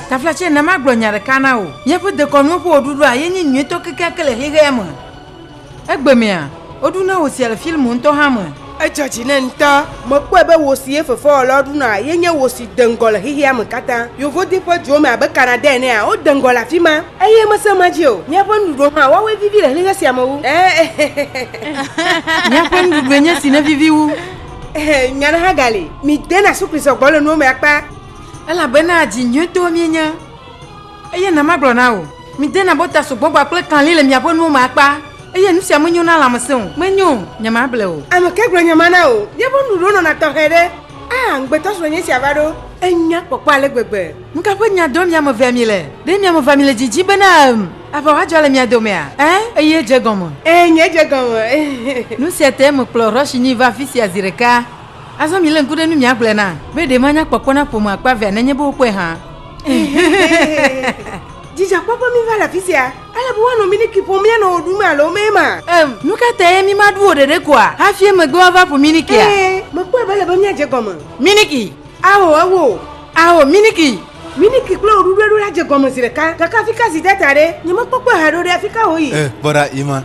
Taflatse na magblɔ nya ɖeka na wò. Míaƒe dekɔnuwo ƒe wɔɖuɖua ye nye nyuietɔ kekeake le xexea me. Egbemea, woɖuna wò sia le filmwo ŋutɔ hã me. Edzɔ dzi nɛ ŋutɔ. Mekpɔe be wò si ye fefewɔlawo ɖuna ye nye wò si de ŋgɔ le xexea me katã. Yevodi ƒe duwo me abe Canada enea, wode ŋgɔ le afi ma. Eye mese ema dzi o. Míaƒe nuɖuɖuwo hã, woawoe vivi le xexe sia me wu. Míaƒe nuɖuɖue nye esi nevivi wu. Nya ɖe hã gali. Midena sukli sɔgbɔ le nuwo me akpa. Elabena dzi nyuitɔwo míenye. Eye na magblɔ na wò, midena bɔta sɔgbɔgba kple kalĩ le miaƒe nuwo me akpa, eye nu sia menyo na lãmesẽ o. Menyo o, nyemable o. Ame kae gblɔ nya ma na wò? Míaƒe nuɖuɖuwo nɔna tɔxɛ ɖe. Ah, ŋugbetɔsrɔ̃ nye esia va ɖo. Enya kpɔkpɔ ale gbegbe. Nu ka ƒe nya dɔm mi ame evea miele? Ɖe mi ame evea miele didim bena aʋa woadzɔ le mia domea? Ẽ, eye edze egɔme. Ẽ, nye edze egɔme. Nu sia tae mekplɔ Roshini va afi sia zi ɖeka. Azɔ milé ŋku ɖe nu miagblɔe na, be ɖe manya kpɔkpɔ na ƒome akpa evea nenye be wokpɔe hã. Dzidzɔkpɔkpɔ mi va le afi sia. Ele be woanɔ miniki ƒom míanɔ wò ɖum alo mema? Em, nu ka tae mímaɖu wò ɖeɖe koa hafi emegbe woava ƒo minikia? Ẽ, mekpɔe be ele be míadze egɔme. Miniki! Ao, ewo. Ao, miniki! Miniki kple wò ɖuɖue ɖo la dze gɔme zi ɖeka. Gake afi ka zi tata ɖe? Nyemekpɔkpɔe haɖe o ɖe, afi ka wòyi? E, kpɔ ɖa, yi ma.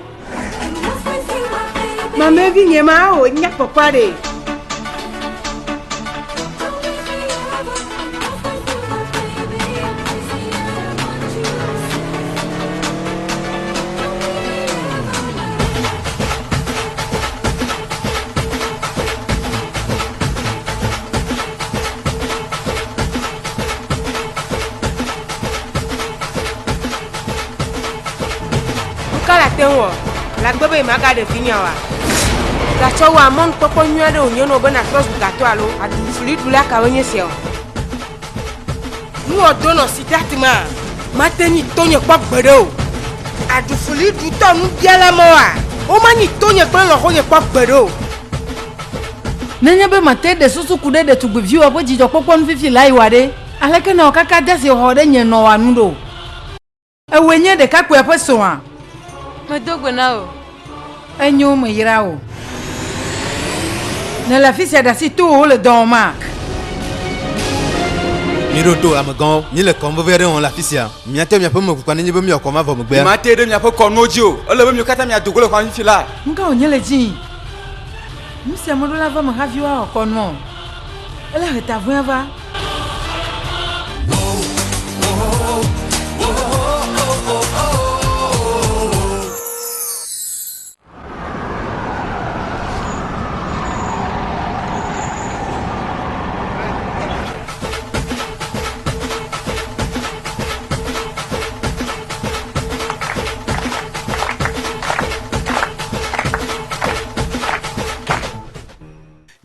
Mamɛvi nye ma, ao, nya kpɔkpɔa ɖe. Nuka le ate ŋu wɔ? Le agbe be yemagaɖe vinye oa? Gatsɔ wòa, mɔnukpɔkpɔ nyui aɖe wònye na wò be nàtrɔ zu gatɔ alo aɖu fliɖula kawoe nye esia o. Nuwɔdonɔ si date ma mate nyi tonye kpɔ gbeɖe o. Aɖu fliɖutɔ nubiala mawoa, womanyi tonye kple lɔ̃xonye kpɔ gbeɖe o. Nenye be mate ɖe susu ku ɖe ɖetugbiviwòa ƒe dzidzɔkpɔkpɔ nu fifi lae oa ɖe, aleke nawɔ kaka de asixɔxɔ ɖe nye nɔwòa nu ɖo? Ewòe nye ɖekakpuia ƒe srɔ̃a? Medo gbe na wò. Enyo, meyra wò. Nèle afi sia ɖe asi towòwo le dɔ wɔma? Miɖo to, amegãwo. Míele kɔnu vevi aɖe wɔm le afi sia. Miate miaƒe me kukua nenye be míewɔ kɔnua vɔ megbea. Nyemate ɖe miaƒe kɔnuwo dzi o. Ele be miwo katã miado go le xɔa me fifi laa. Nu ka wònye le dzii? Nu sia meɖo la va eme hafi woawɔ kɔnua o. Ele he ta vɔ̃ea va.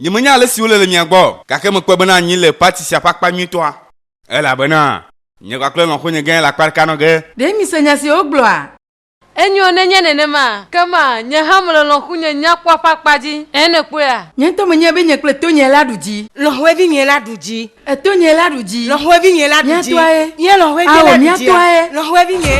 Nyemenya ale si wole le mia gbɔ o, gake mekpɔe bena anyi le pati sia ƒe akpa nyuitɔa, elabena nye kpakple lɔ̃xonye gãe le akpa ɖeka nɔ ge. Ɖe mise nya si wogblɔa? Enyo nenye nenema, kema nye hã mele lɔ̃xunye nyakpɔa ƒe akpa dzi. Ẽ, nèkpɔea? Nye ŋutɔ menyae be nye kple tonye la ɖu dzi. Lɔ̃xoevinye la ɖu dzi. Etonye la ɖu dzi. Lɔ̃xoevinye la ɖu dzi. Mía tɔae. Nye lɔ̃xoevie Ao, la ɖu mía dzia. tɔae. Lɔ̃xoevinye.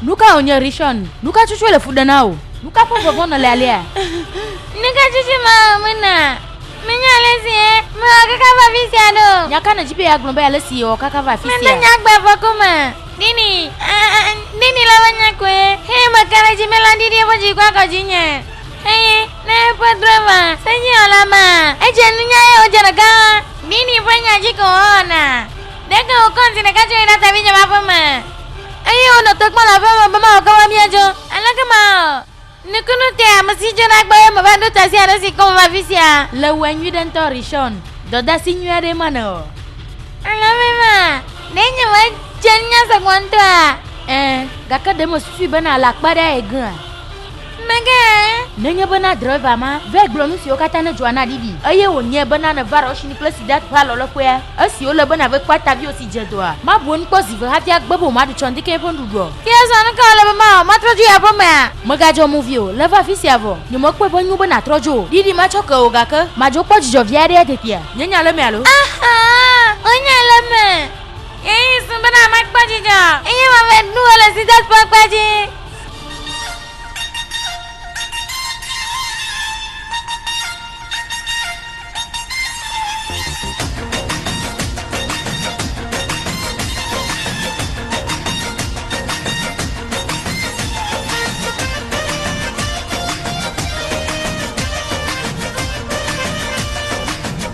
Nu ka wònye Rishon? Nu ka tutu le fu ɖe na wò? Nu ka ƒe vɔvɔ̃ nèle alea? Nu ka tutu mewɔ mena? Menya ale si mewɔ kaka va afi sia ɖo. Nya ka nèdi be yeagblɔ be ale si yewɔ kaka va afi sia? Mede nye agbe afɔku me. Dini, Dini la ƒe nya koe. Eye meka ɖe edzi be lãɖiɖi eƒe dziku akɔ dzinye. Eye ne eƒe drɔ̃e sedziwɔla ma, edze nunya eye wòdze ɖeka hã. Dini ƒe nya dzi ko wòwɔna. Ɖeke wòkɔ ŋdi ɖeka dzo yi ɖe atavinye ƒe aƒe me. Eye wònɔ to kpɔm le aƒea me be mawɔ kaba míadzo. Aleke mawɔ? Nukunu kae ame si dzona gbɔ ye meva ɖo tasi aɖe si kɔm va afi sia? Le wòe nyuiɖe ŋutɔ, Rishon. Dɔdeasi nyui aɖee ma nèwɔ. Alɔme ma, ɖe nyemedze nunya sɔgbɔ ŋutɔa? Ɛ̃, gake ɖe mesusui bena àle akpa ɖe aye gea? Mege. Nenye bena drɔ̃eva ma vɛ gblɔ nu siwo katã nedzɔa na ɖiɖi, eye wònyae bena nèva Roshni kple Siddharth ƒe alɔléƒea, esi wòle be nàve kpɔ ataviwò si dze dɔa, mabu enu kpɔ zi ve hafi agbe be wòmaɖu tsɔŋdikɛ ƒe nuɖuɖu o. Ke azɔ nu ka wòle be mawɔ? Matrɔ dzo yi aƒemea? Mègadzɔ mo vi o, lé va afi sia vɔ. Nyemekpɔe be enyo be nàtrɔ dzo o. Ɖiɖi matsɔ ke o gake madzo kpɔ dzidzɔ vi aɖea teƒea. Nye nya le eme alo? Aha! Wò nya le eme. Ɣeyiɣi su bena makpɔ dzidzɔ eye mave ɖu ɣe le Siddharth ƒe akpa dzi.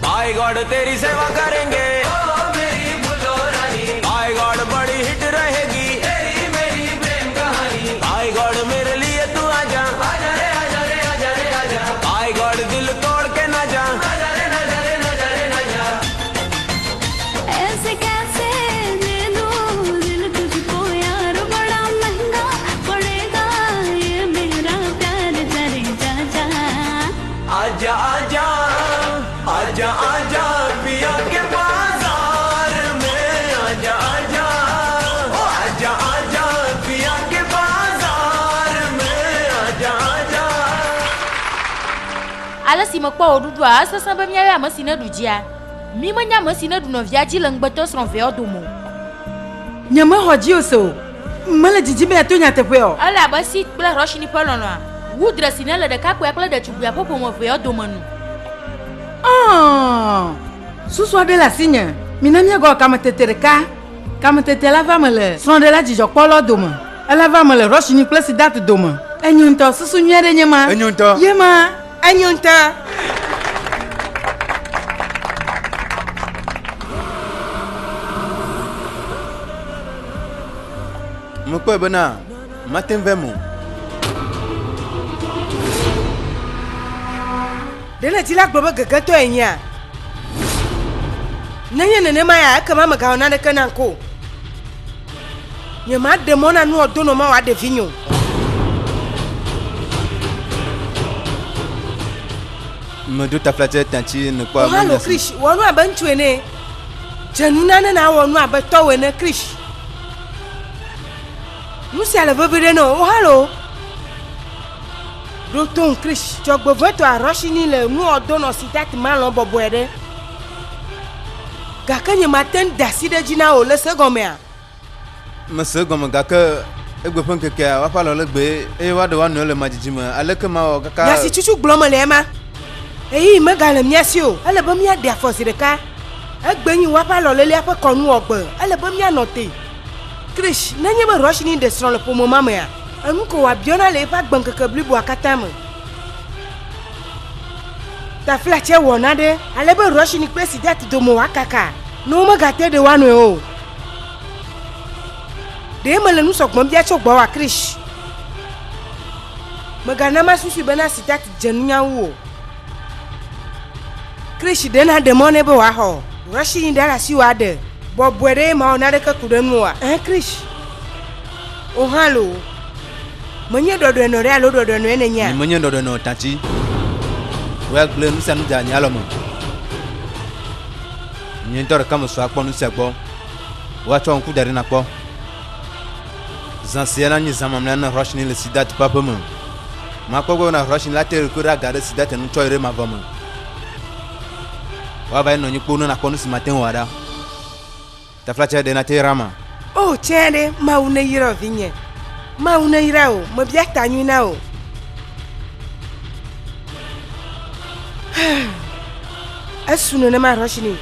By God तेरी सेवा करेंगे मेरी बुलो रानी bye God बड़ी हिट रहेगी तेरी मेरी प्रेम कहानी bye God मेरे लिए तू आजा आजा रे आजा रे आजा रे आजा बाय गॉड दिल तोड़ के ना जा ना जा रे ना जा रे ना जा रे ना जा ऐसे कैसे दे दूँ दिल तुझको यार बड़ा महंगा पड़ेगा ये मेरा प्यार करे जा जा आजा आजा आजा आजा पिया के बाजार में आजा आजा ओ आजा आजा पिया के बाजार में आजा आजा Ale si mekpɔ wò ɖuɖua, esesẽ be míayɔ ame si neɖu dzia. Mí menya ame si neɖu nɔvia dzi le ŋugbetɔsrɔ̃ veawo dome o. Nyemexɔ dziwò se o. Mele didim be yeato nyateƒe o. Ele abe Sid kple Roshni ƒe lɔlɔ̃a wu dzre si nele ɖekakpuia kple ɖetugbuia ƒe ƒome veawo dome nu. Ɔɔ, susu aɖe le asinye. Mina míagawɔ kametete ɖeka. Kametete la va eme le srɔ̃ɖela dzidzɔkpɔlawo dome. Ela va eme le Roshni kple Siddharth dome. Enyo ŋutɔ, susu nyui aɖee nye ma. Enyo ŋutɔ. Ye ma. Enyo ŋutɔ. Mekpɔe bena mate ŋu va eme o. Ɖe nèdi la gblɔ be gegetɔe enyea? Nenye nenema ya, ekema mègawɔ naneke nam ko o. Nyemaɖe mɔ na nuwɔdonɔ ma wòaɖe vinye o. Medo taflatse tati nèkpɔa O halo Krish, wɔ nu abe ŋutsu ene. Dze nunana nàwɔ nu abe tɔwò ene Krish. Nu sia le vevi ɖe na wò. O halo. Ɖo tom Krish, dzɔgbevɔ̃etɔa Roshini le nuwɔdɔnɔ si dati malɔ̃ bɔbɔe ɖe. Gake nyemate ŋu da asi ɖe edzi na wò le se gɔmea? Mese egɔme gake egbe ƒe ŋkekea woaƒe alɔ le gbee eye woaɖe woa nɔewo le madzidzi me. Aleke mawɔ kaka. Nya si tutu gblɔm mele ema. Ɣeyiɣi megale mía si o. Ele be míaɖe afɔ zi ɖeka. Egbe nyi woaƒe alɔlelia ƒe kɔnu wɔgbe. Ele be míanɔ te. Krish, nenye be Roshni ɖe srɔ̃ le ƒome ma mea, enu ko wòabiɔna le eƒe agbeŋkeke bliboa katã me. Taflatse wɔ nane ale be Roshni kple Siddharth dome wòakaka ne womegate ɖe woa nɔewo o. Ɖe mele nu sɔgbɔm bia tso gbɔwòa, Krish? Mègana masusui bena Siddharth dze nunya wu o. Krish, ɖe nàɖe mɔ nɛ be wòaxɔ Roshni ɖe le asiwò aɖe bɔbɔe ɖe mawɔ naneke ku ɖe eŋu oa? Ẽ, Krish. Wò hã loo. Menye ɖɔɖɔenɔ ɖe alo ɖɔɖɔenɔe nènyea? Nyemenye ɖɔɖɔenɔ o, Tati. Wò ya gblẽ nu sia nu de nye alɔme. Nye ŋutɔ ɖeka mesɔ akpɔ nu sia gbɔ. Woatsɔ ŋku da ɖi nakpɔ. Zã sia nanyi zã mamlɛa na Roshni le Siddharth ƒe aƒe me. Makpɔ egbɔ bena Roshni la te eɖokui ɖe aga ɖe Siddharth nu tsɔ yi ɖe mavɔ me. Woava yi nɔ anyi kpoo ne nakpɔ nu si mate ŋu awɔ ɖa. Taflatse ɖe nate yrama. O tsɛ ɖe, Mawu neyra wò vinye. Mawu neyra wò, mebia ta nyui na wò. Esu nenema Roshni.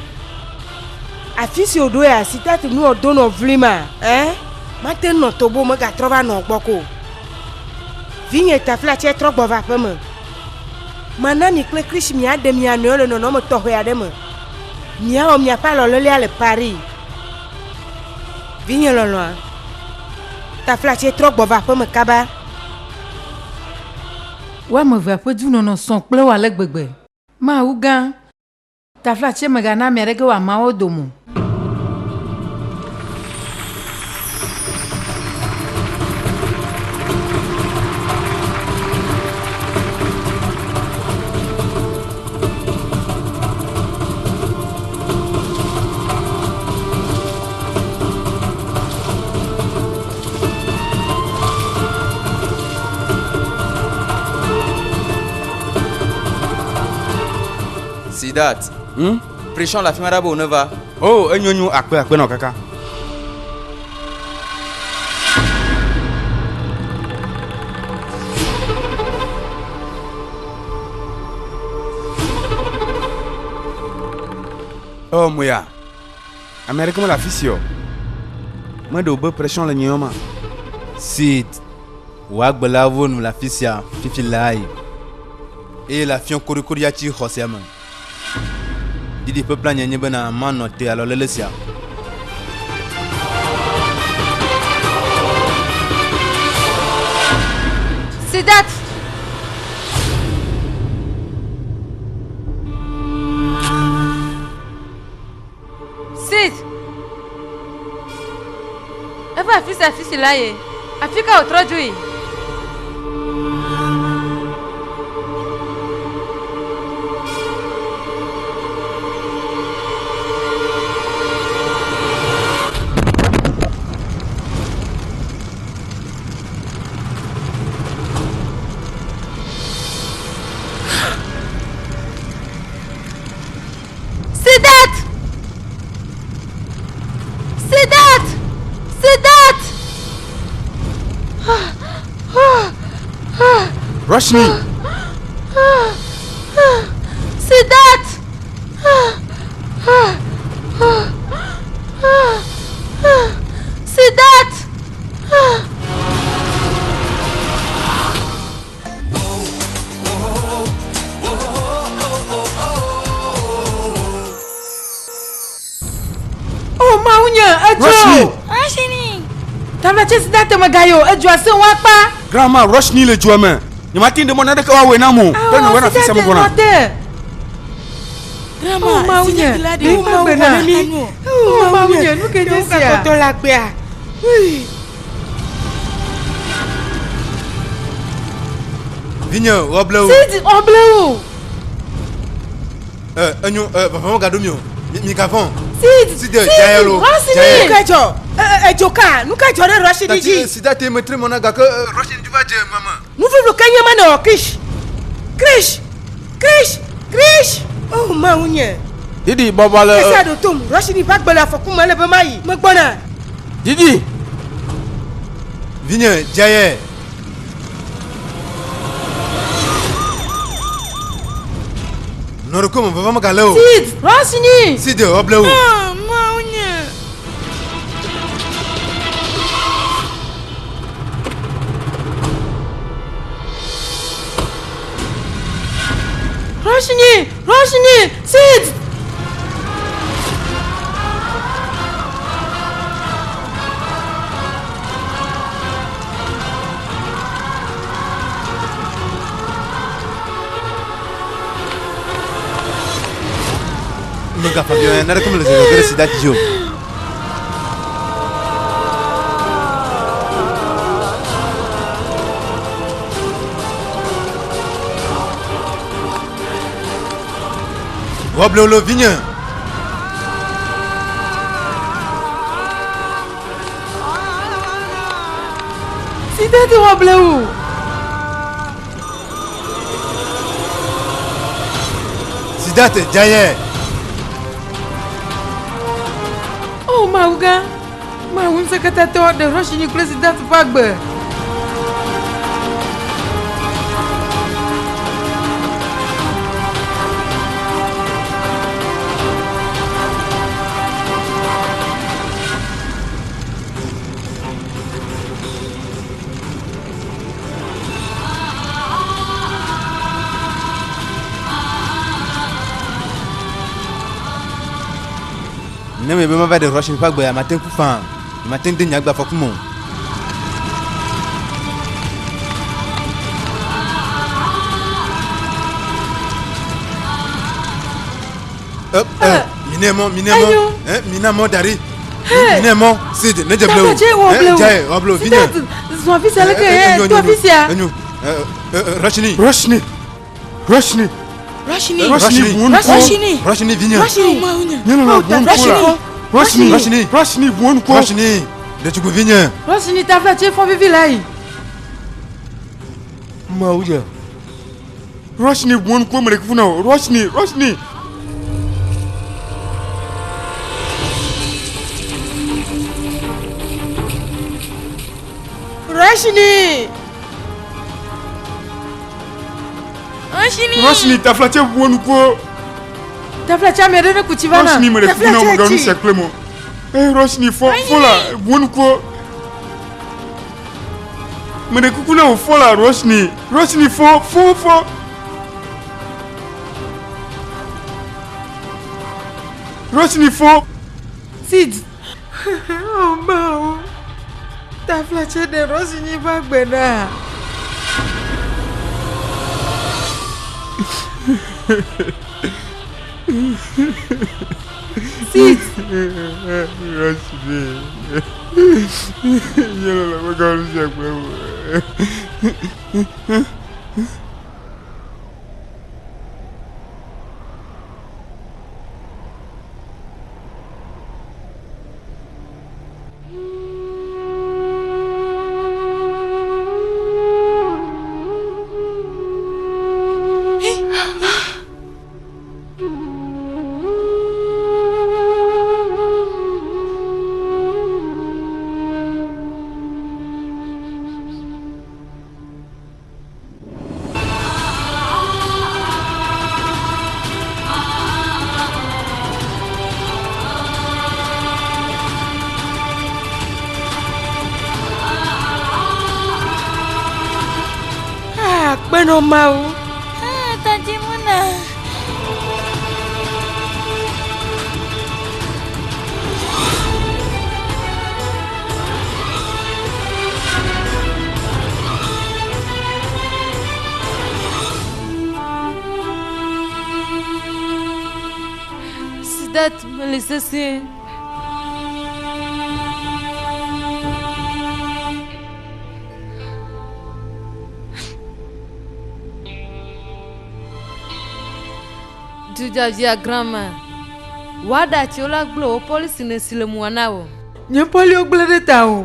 Afi si wòɖo ya, si tatu nu wòdo nɔ vlui ma, ɛ? Mate ŋu nɔ tobo megatrɔ va nɔ gbɔ ko. Vinye taflatse trɔ gbɔ va aƒeme. Mana mi kple Krish miaɖe mia nɔewo le nɔnɔme tɔxɛ aɖe me. Miawɔ miaƒe alɔlelea le Paris. Vinye lɔlɔ̃a, taflatse trɔ gbɔ va aƒeme kaba. Wo ame evea ƒe dunɔnɔ sɔ kple wo ale gbegbe. Mawu gã, taflatse mègana ame aɖeke wòama wo dome o. Siddharth. Hmm? Prechon le afi ma ɖa be wòneva. Oh, enyo nyo akpe akpe nɔ kaka. Oh, moya. Ame aɖeke mele afi si o. Meɖe wò be pression le nye yɔma. Sid, wò agbe la vo nu le afi sia fifi laae. Eye le afiɔ koɖikoɖi atsi xɔ sia me. Didi ƒe plan nye nye bena manɔ te alɔlele sia. Siddharth! Sid! Eva afi sia afi si la ye. Afi ka wòtrɔ dzo yi? Siddharth! Siddharth! Siddharth! Roshni! Siddharth! Siddharth! O Mawu nye, edzo! Roshni! Roshni! Taflatse si date megayi o, edzoa sẽ ŋu akpa. Grandma, Roshni le dzoa me. Nyemate ŋu ɖe mɔ naneke woawɔe nam o. Ke nɔ wena fi sia megbɔna. Grandma, O Mawu nye, ɖe eƒe Mawu gbe na. xɔ na mí. O Mawu nye, nu ke nye Ɖe sia? wogakpɔtɔ le agbea? Ui. Vinye, woable wò. Sid, woable wò. Enyo, vɔvɔ̃ megaɖo mi o. Migavɔ̃ o. Sid, Sid, dzaye lo. Dzaye. Nu ka dzɔ? Edzo ka? Nu ka dzɔ ɖe Rashidi dzi? Tati, Siddharth metre mɔ na gake Rashidi va dze mama. Nu vevlo ka nye ma nèwɔ Krish? Krish! Krish! Krish! Oh, Mawu nye! Didi, bɔbɔ le. Ese ɖo tom. Rashidi ƒe agbe le afɔku me, ele be mayi. Megbɔna. Didi! Vinye, dzaye. Nɔ ɖokuiwò me vɔvɔ̃ megale o. Sid, Roshni. Sid, woable wò. Ah, Mawu nye. Roshni, Roshni, Sid. Megafa biɔ naneke mele zɔzɔ ge ɖe Siddharth dzi o. Woable wo le vinye. Siddharth woable wò. Siddharth dzaye. O Mawu gã, Mawu ŋusẽkatãtɔ, ɖe Roshini kple Siddharth ƒe agbe. Ne mebe mava ɖe Russian ƒe agbea, mate ŋu ku faa. Mate ŋu de nye agbe afɔku me o. Mine mɔ, mine mɔ, mina mɔ da ɖi. Mine mɔ, Sid, ne dze ble o. Dzae, wɔ ble o, vinye. Zɔ afi sia leke ye, to afi sia. Enyo, Roshni. Roshni, Roshni. Roshni. Roshni, bu ŋku. Roshni. Roshni, vinye. Roshni. Nye lɔlɔ, bu ŋku la. Roshni. Roshni. Roshni, bu ŋku. Roshni, ɖetugbui vinye. Roshni, tafla tse fɔ vivi la yi. Mawu nye. Roshni, bu ŋku mele kuku na o. Roshni, Roshni. Roshni. Roshni. Roshni, tafla tse bu ŋku. Tafla tse ame aɖe ne ku tsi va na. Roshni mele kuku na o, megawɔ nu sia kple mo. Eh, Roshni, fɔ, fɔ la, bu ŋku. Mele kuku na o, fɔ la, Roshni. Roshni, fɔ, fɔ, fɔ. Roshni, fɔ. Sid. Oh, Mawu. Tafla tse ɖe Roshni ƒe agbe ɖa. Sid. Roshni. Nye lɔlɔ, megawɔ nu sia kple mo. Akpenɔ Mawu. Ah, Tati Muna. Siddharth mele sesĩe. Dzudzɔ via grandma. Wò aɖatsiwo la gblẽ wò pɔlisi nèsi le mua na wò. Nye pɔliwo gblẽ ɖe tawò.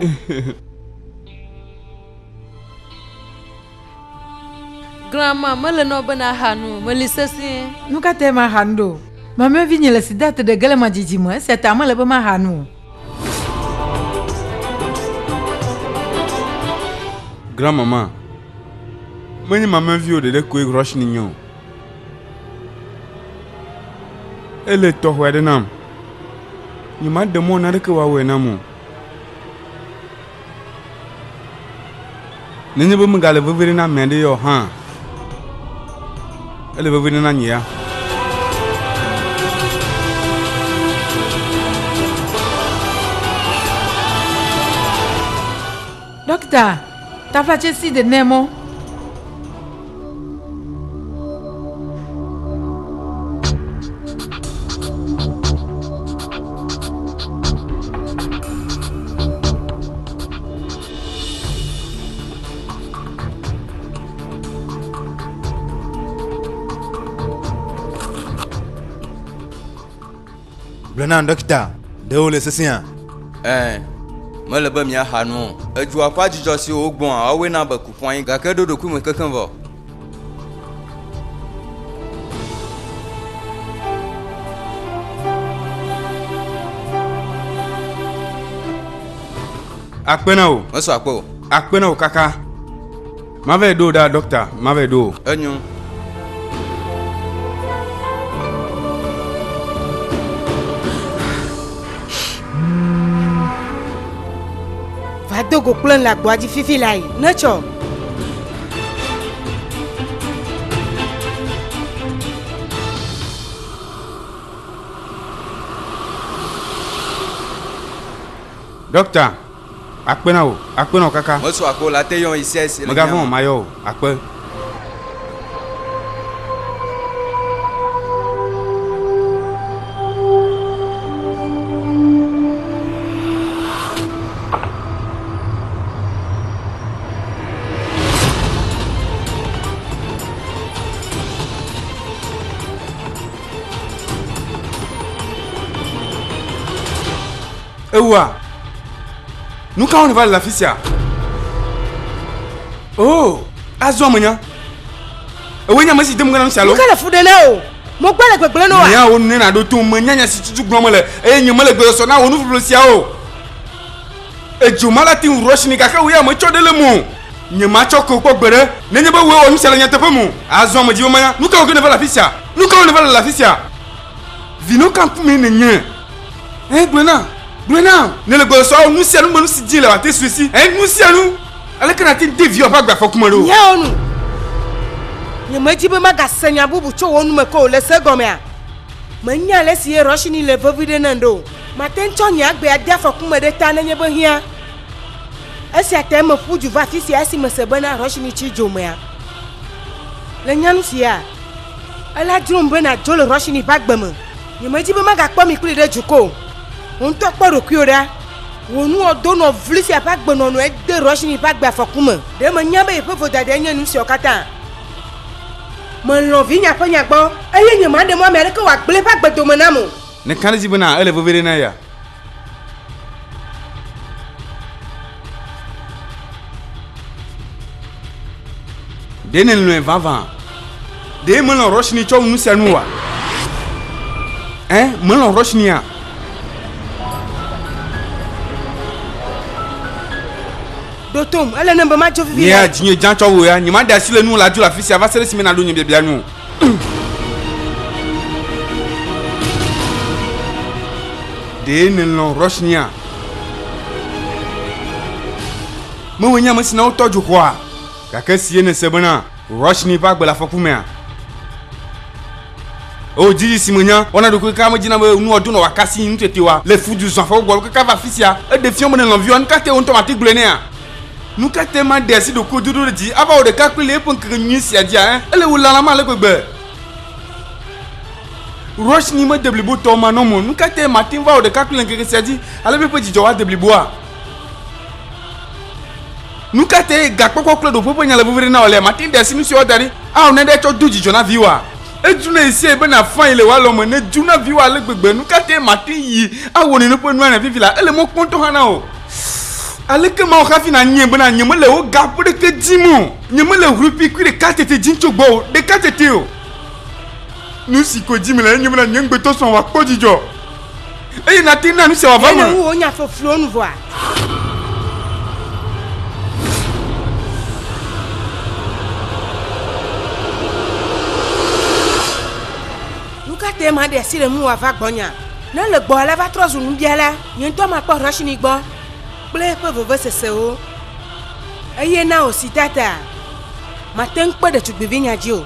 Grandma, mele nɔ be nàxa nu o, meli sesĩe. Nu ka tae maxa nu ɖo? Mamlɛ vinye le Siddharth ɖe ge le madzidzi me, esia ta mele be maxa nu o. Grand-maman, menye mamlɛ viwò ɖeɖe koe Roshni nye o. Ele tɔxɛ aɖe nam. Nyemaɖe mɔ naneke wòawɔe nam o. Nenye be megale veve ɖe na ame aɖe ya o hã, ele veve ɖe na nye ya. Ɖɔkita, taflatse si ɖe nɛ mɔ. Gblɔ nam ɖɔkita, ɖe wòle sesẽa? Ɛ̃, mele be miaxa nu o. Edzoa ƒe adzudzɔ siwo wogbɔa, woawoe na be ku ƒu anyi gake eɖo ɖokui me kekeŋ vɔ. Akpe na wò. Mesɔ akpe o. Akpe na wò kaka. Mava ɖo ɖa ɖɔkita, mava ɖo. Enyo. Va do go kple le agboa dzi fifi lae. Netsɔ. Ɖɔkita, akpe na wò, akpe na wò kaka. Mesɔ akpe o, la te yɔ yi sia yi si le Mègavɔ̃ o, mayɔ wò, akpe. Ewa, nu ka wɔm nèva le afi sia? Oh, azɔ menya. Ewoe nye ame si dem ge na nu sia lo. Nu ka le fu ɖe na wò? Mo gbɔ le gbegblẽ na wòa? Nya wò nu ne nàɖo to menya nya si tutu gblɔm mele eye nye mele gbesɔsɔ na wò nuƒoƒlo siawo o. Edzo ma la te ŋu Roshni gake wò ya metsɔ ɖe le eme o. Nyematsɔ ke wò kpɔ gbeɖe nenye be wòe wɔ nu sia le nyateƒe me o. Azɔ medzi be manya nu ka wɔ ge nèva le afi sia. Nu ka wɔ nèva le le afi sia? Vinɔ ka ŋkumee nènye? Ẽ, gblɔe nam, gblɔe nam. Nèle gbɔsɔsɔ awɔ nu sia nu me nu si dzi le wòate sue si. Ẽ, nu sia nu. Aleke nàte ŋu de viwò ƒe agbe afɔku me ɖo? Nyawo nu. Nyemedi be magase nya bubu tso wò nu me ke o. Le se egɔmea? Menya ale si ye Roshni le veviɖe nam ɖo o. Mate ŋu tsɔ nye agbe ade afɔku me ɖe ta nenye be hiã. Esia tae meƒu du va afi sia esi mese bena Roshni tsi dzo mea. Le nyɔnu sia, ela dzrom be nàdzo le Roshni ƒe agbe me. Nyemedi be magakpɔ mi kplii ɖe dukɔ o. Wò ŋutɔ kpɔ ɖokuiwò ɖa. Wò nuwɔdonɔ vli sia ƒe agbenɔnɔe de Roshni ƒe agbe afɔku me. Ɖe mènya be yeƒe vodadae nye nu siawo katã? Melɔ̃ vinya ƒe nya gbɔ, eye nyemaɖe mɔ ame aɖeke wòagblẽ eƒe agbe dome nam o. Nèka ɖe edzi bena ele vevie ɖe na yea? Ɖe nèlɔ̃e vavã? Ɖe melɔ̃ Roshni tsɔ wu nu sia nu oa? Ẽ, melɔ̃ Roshnia? Ɖo tom, ele nam be madzo vivi. Nyea dzinye dzã tsɔ wò ya, nyemaɖe asi le nuwò le adzo le afi sia va se ɖe esime nàɖo nye biabia nu o. Ɖe nèlɔ̃ Roshnia? Mewòe nye ame si na wotɔ dzo xɔa? Gake esi ye nèse bena Roshni ƒe agbe le afɔku mea? O dzidzi si menya wɔna ɖokui kaka medina be nuwɔ do nɔ wòakasi nutetewa le fudu zɔ afɔwo gbɔ kaka va afi sia. Eɖe fiɔ be nèlɔ̃ viwòa, nukatae wò ŋutɔ màte gblɔe nɛa? Nukatae maɖe asi ɖokuiwò dodo ɖe dzi ava wɔ ɖeka kpli le eƒe ŋkeke nyui sia dzia? Ẽ, ele wò lalam ale gbegbe. Roshni mede blibo tɔ manɔm o. Nukatae mate ŋu va wɔ ɖeka kpli le ŋkeke sia dzi ale be eƒe dzidzɔ woade bliboa? Nukatae gakpɔkpɔ kple ɖoƒe ƒe nya le vevie na wò alea? Mate ŋu ɖe asi nu siwo woada ɖi ao ne ɖe etsɔ do dzidzɔ na viwòa? Edzuna ɣesiaɣi be nàfa yi le wò alɔme. Ne èdzo na viwò ale gbegbe, nu ka tae màte ŋu yi awɔ nene ƒe nua na fifi la? Ele mɔ kpɔm ŋutɔ hã na wò. Aleke mawɔ hafi nànyae bena nyemele wò ga ƒe ɖeke dim o? Nyemele ʋluƒikui ɖeka tete dim tso gbɔwò, ɖeka tete o. Nu si ko dim mele enye bena nye ŋugbetɔsrɔ̃ wòakpɔ dzidzɔ eye nàte ŋu na nu sia wòava Ɖe eme. nèwu wò nya ƒuƒluwo nu vɔa? Nu ka tae maɖe asi le ŋuwò wòava gbɔnyea? Ne ele gbɔwò la, va trɔ zu nubiala. Nye ŋutɔ makpɔ Roshni gbɔ kple eƒe vevesesewo. Eye na wò Siddhartha, mate ŋu kpe ɖetugbivinya dzi o.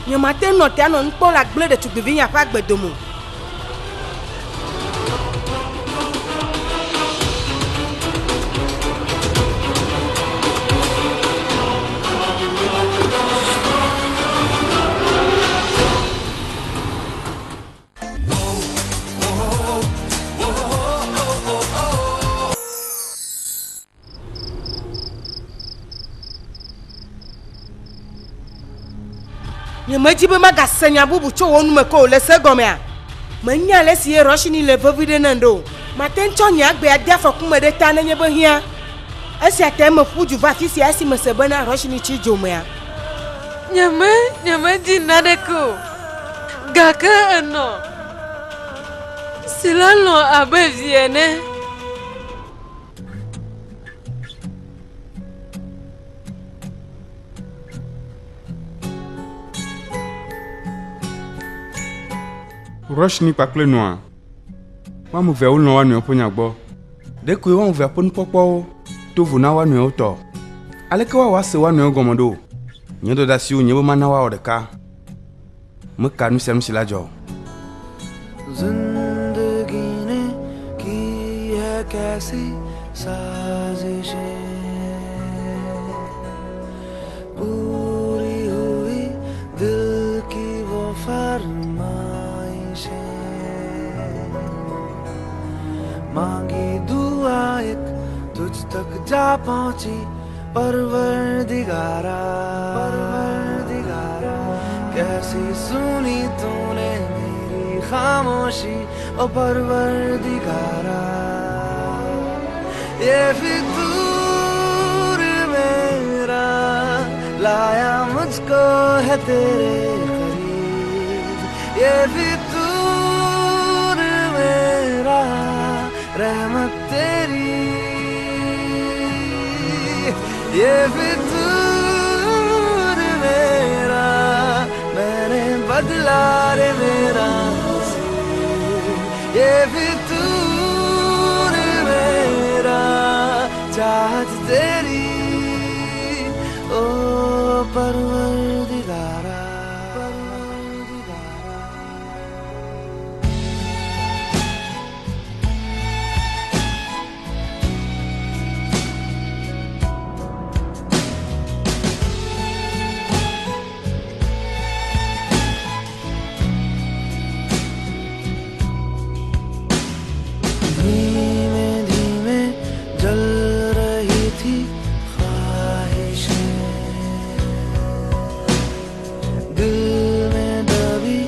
Nyemate ŋu nɔ te anɔ nu kpɔm le agble ɖetugbivinya ƒe agbe dome o. Nyemedi be magase nya bubu tso wò nu me ke o le se gɔmea? Menya ale si ye Roshni le vevi ɖe nam ɖo o. Mate ŋu tsɔ nye agbe ade afɔku me ɖe ta nenye be hiã. Esia tae meƒu du va afi sia esi mese bena Roshni tsi dzo mea. Nyeme, nyemedi naneke o. Gake enɔ si la lɔ̃ abe vi ene. Roshni kpakple nɔa, wo ame evea wolɔ̃ woa nɔewo ƒe nya gbɔ. Ɖekoe wo ame evea ƒe nukpɔkpɔwo to vo na woa nɔewo tɔ. Aleke woawɔ ase woa nɔewo gɔme ɖo? Nye dɔdeasi wònye be mana woawɔ ɖeka. Meka nu sia nu si la dzɔ. जिंदगी ने की है कैसी साजिशें पूरी हुई दिल की वो फरमाइशें मांगी दुआ एक तुझ तक जा पहुंची परवरदिगारा परवरदिगारा कैसी सुनी तूने मेरी खामोशी ओ परवरदिगारा ये फितूर मेरा लाया मुझको है तेरे करीब ये फितूर मेरा रहमत तेरी ये फितूर मेरा मैंने बदला रे मेरा नसीब। ये फितूर मेरा चाहत तेरी ओ परवरदिगारा परवरदिगारा धीमे धीमे जल रही थी ख्वाहिशें दिल में दबी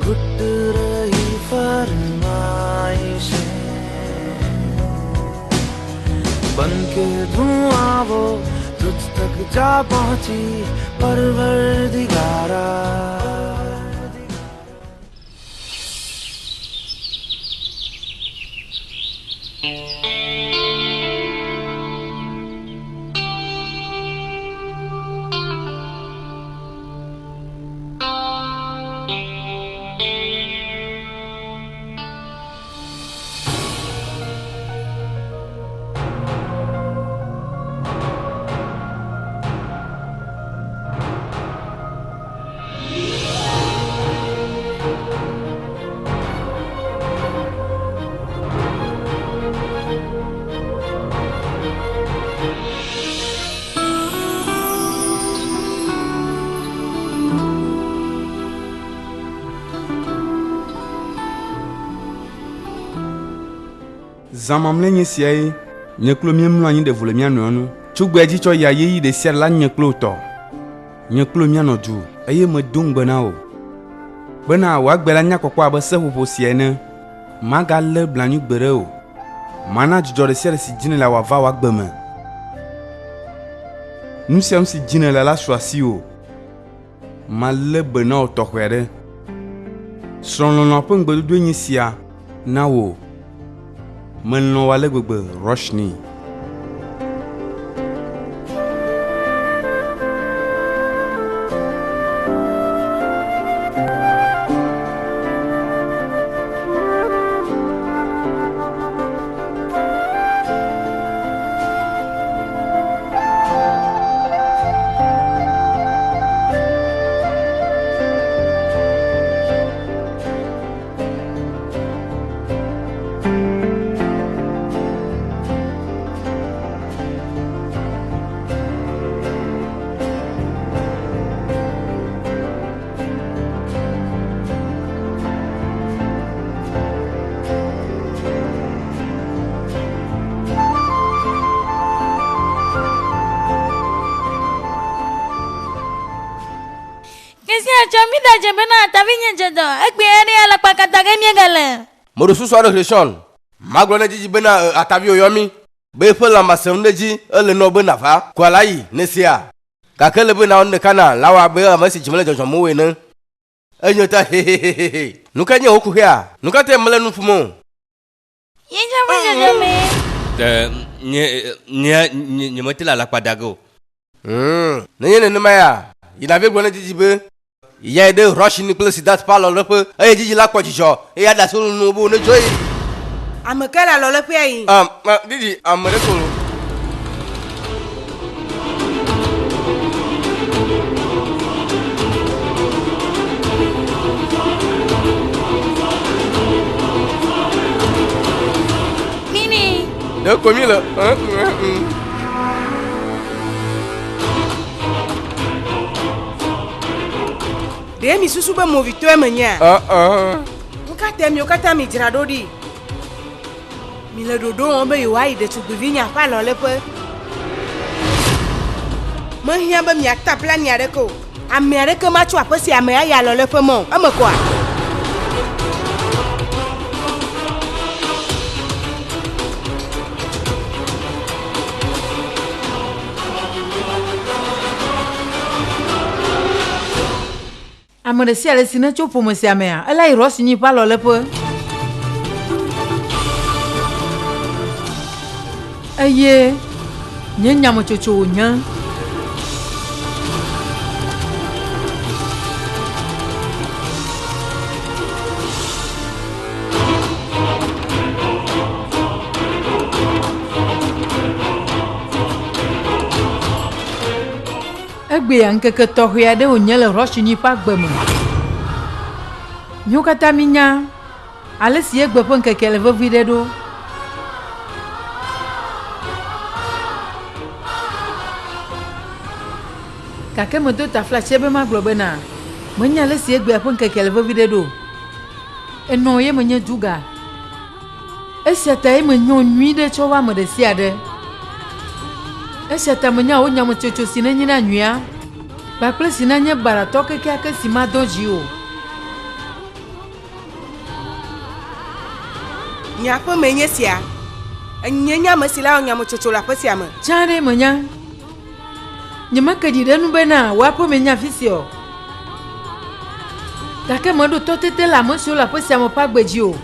घुट रही फरमाइशें बन के धुआं वो तुझ तक जा पहुंची परवरदिगारा Zã mamlɛ nye sia ye nye kple míemlɔ anyi ɖe vo le mía nɔewo nu. Tso gbea dzi tsɔ yia ɣeyiɣi ɖe sia ɖe la nye kple wò tɔ. Nye kple wò míanɔ du eye medo ŋugbe na wò. Bena wò agbe la nya kpɔkpɔ abe seƒoƒo sia ene. Màgalé blanui gbeɖe o. Mana dzidzɔ ɖe sia ɖe si dzi nèlea wòava wò agbe me. Nu sia nu si dzi nèle la su asiwò. Malé be na wò tɔxɛ aɖe. Srɔ̃lɔlɔ̃a ƒe ŋugbedodoe nye sia na wò. Melɔ̃ wò ale gbegbe, Roshni. Kesia tsɔ mí da dze bena tavinye dze dɔ. Egbea ɖe alakpa kata ge míegale. Meɖo susu aɖe Hleshon. Magblɔ ne dzidzi bena e atavi wòyɔ mí be eƒe lãme sẽ ŋu ɖe edzi ele nɔ be nàva kɔa la yi nèsea? Gake ele be nàwɔ nu ɖeka na la wɔ abe ame si dzi mele dzɔdzɔm o ene. Enyo ta hehehehe. Nu kae nye wò kuxia? Nu ka tae mèle nu ƒom o? Ye tsã ƒe dzɔdzɔme. Ɖe nye nye nye nyemete le alakpa da ge o. Hum, nenye nenema ya, yi nàvɛ gblɔ ne dzidzi be Yae ɖe Roshni kple Siddharth ƒe alɔléƒe eye dzidzi la kpɔ dzidzɔ eye aɖe asi wo nu be wonetso yi. Ame kae le alɔléƒea yim? Am, a, didi, ame ɖe ko. Nini. Ɖe ko mi le. Ɖe mi susu be movitɔe menyea? Nu ka tae miwo katã midzra ɖo ɖi? Mile ɖoɖo wɔm be yewoayi ɖetugbivinya ƒe alɔléƒe. Mehiã be miata plani aɖeke o. Ame aɖeke matso aƒe sia me ayi alɔléƒe mɔ o. Eme kɔa? Ame ɖe sia ɖe si netso ƒome sia mea, ela yi Roshni ƒe alɔléƒe. Eye nye nyametsotso wònye. Egbea ŋkeke tɔxɛ aɖe wònye le Roshni ƒe agbe me. Míwo katã mínya ale si egbe ƒe ŋkekea le vevi ɖe ɖo. Gake medo taflatse be magblɔ bena menya ale si egbea ƒe ŋkekea le vevi ɖe ɖo. Enɔ ye menye duga. Esia tae menyɔ nyui ɖe tsɔ wu ame ɖe sia ɖe. Esia ta menya wò nyametsotso si nenye na nyuia kpakple si nanye baɖatɔ kekeake si madɔ dzi o. Nye aƒemee nye sia. Enyee nye ame si la wɔ nyametsotso le aƒe sia me. Tsã ɖe menya. Nyemeke ɖi ɖe nu bena wò aƒemee nye afi sia o. Gake meɖo tɔ tete le ame siwo le aƒe sia me ƒe agbe dzi o.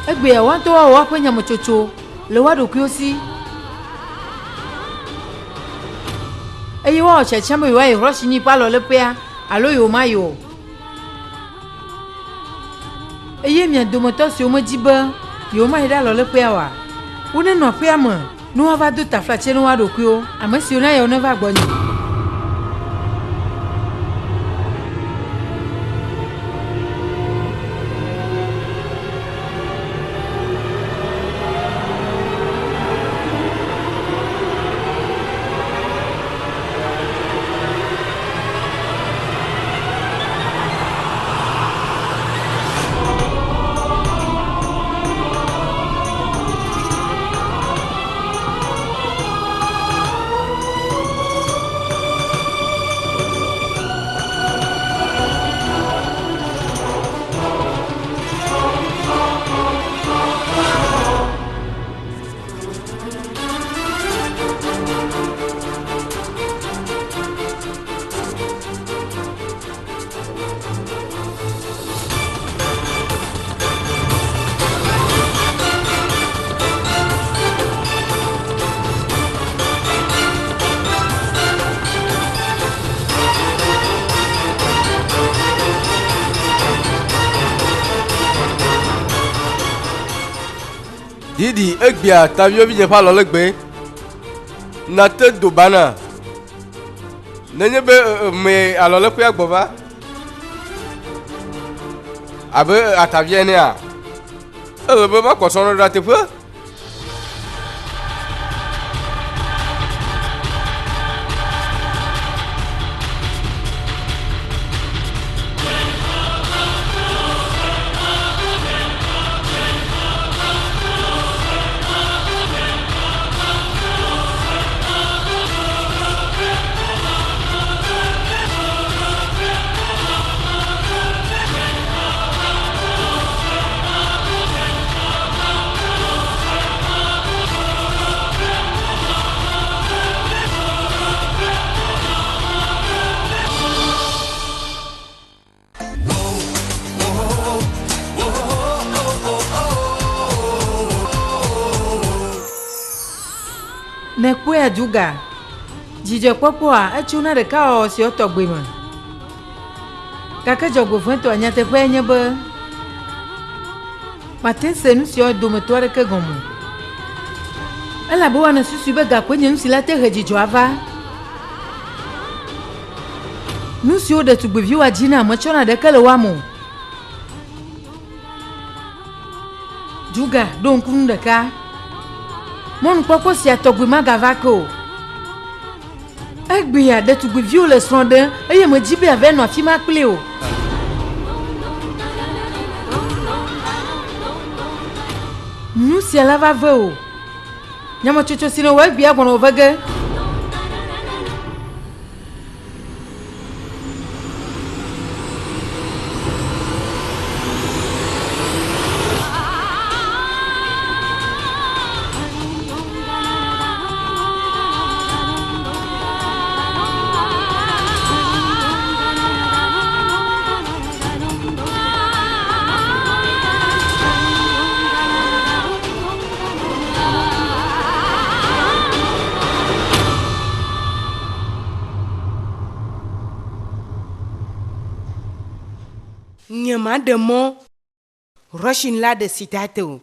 Egbea woa ŋutɔ woawɔ woaƒe nyametsotso le woa ɖokuiwo si. Eye woawɔ tiatia be yewoayi Roshni ƒe alɔléƒea alo yewomayi o. Eye mia dometɔ siwo medi be yewomayi ɖe alɔléƒea oa, wonenɔ aƒea me ne woava do taflatse na woa ɖokuiwo. Ame siwo na yewo neva gbɔnye. Didi egbea taviwo vi nye ƒe alɔ le gbe. Nate do bana. Nenye be me alɔléƒea gbɔ va abe atavia enea, ele be makpɔ srɔ̃ɖeɖea teƒe. Ne kpɔe duga, dzidzɔkpɔkpɔa etsona ɖekawɔwɔ siawo tɔgbe me. Gake dzɔgbevɔ̃etɔa nyateƒea nye be mate se nu siawo dometɔ aɖeke gɔme o. Elabe woanɔ susui be gakoe nye nu si la te he dzidzɔ ava. Nu siwo ɖetugbiviwoa dzina metsɔna ɖeke le woa me o. Duga ɖo ŋku nu ɖeka. Mɔnukpɔkpɔ sia tɔgbi magava ke o. Egbea ɖetugbiviwo le srɔ̃ ɖem eye medzi be yeava nɔ afi ma kpli o. Nu sia la va ve o. Nyametsotso si nèwɔ egbea gbɔna wò ve ge. Nyemaɖe mɔ Russian la ɖe Siddhartha o.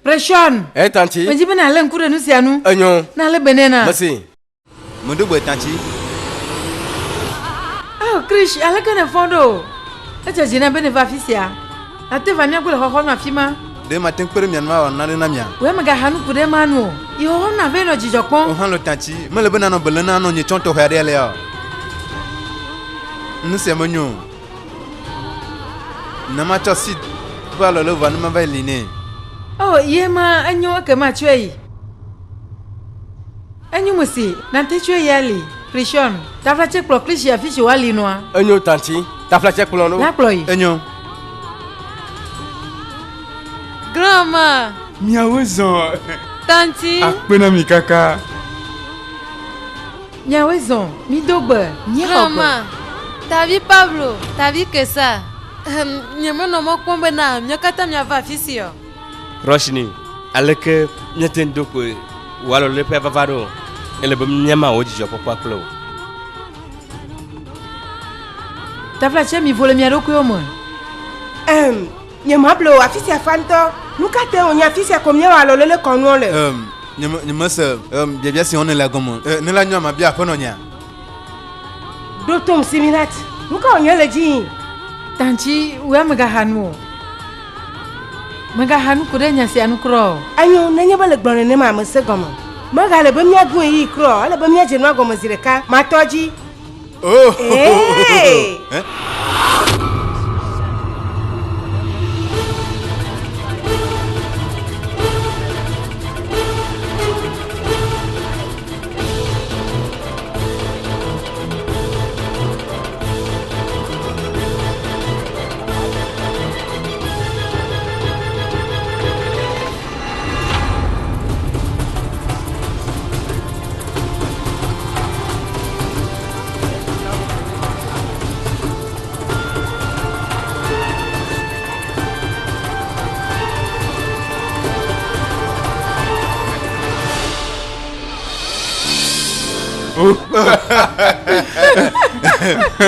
Preshon. Eh, tanti. Medzi be nàlé ŋku ɖe nu sia nu. Enyo. Nalé be nɛ na. Mesi. Meɖo gbe tanti. Oh, Krish, aleke nèfɔ ɖo? Edze dzi nam be nèva afi sia. Nàte va mía gbɔ le xɔxɔnu afi ma. Ɖe mate ŋu kpe ɖe mia ŋu mawɔ nane na mia? Wò ya mègaxa nu ku ɖe ema nu o. Yi xɔxɔnu nàvae nɔ dzidzɔ kpɔm. O hã lo tanti, mele be nanɔ be lém na nɔnye tsɔ tɔxɛ aɖe alea o. Nu sia menyo o. Na matsɔ Sid ƒe alɔlevɔa ne mava yi li nɛ. Oh, ye ma enyo ekema tsɔe yi. Enyo mesi, nate tsɔe yi ali. Prishon, taflatse kplɔ Krish yi afi si woali nɔa. Enyo tanti, taflatse kplɔ ɖo. La kplɔ yi. Enyo. Grandma. Miawo zɔ. Tanti. Akpe na mi kaka. Miawoe zɔ, mido gbe, míexɔ gbe. Grandma, Tavi Pablo, Tavi Kesa, nyemenɔ mɔ kpɔm bena míawo katã míava afi sia o. Roshni, aleke míate ŋu do kpoe wò alɔléƒea vava ɖo? Ele be míama wò dzidzɔkpɔkpɔa kple wò. Taflatse mivo le mia ɖokuiwo me. Em, nyemable o, afi sia fa ŋutɔ. Nu ka tae wònye afi sia ko míewɔ alɔléle kɔnua le? Em, nyeme, nyemese, em, biabia si wɔm nèlea gɔme o. E, ne la nyoa, mabia aƒenɔnyea. Ɖo tom, Similat. Nu ka wònye le dzi yim? Tantsi, wò ya mègaxa nu o. Mègaxa nu ku ɖe nya sia ŋu kura o. Enyo, nenye be le gblɔ nenema, mese gɔme. Megale be míagblẽ ɣeyiɣi kura o. Ele be míadze nua gɔme zi ɖeka. Matɔ edzi. Oh! Ee! Eh?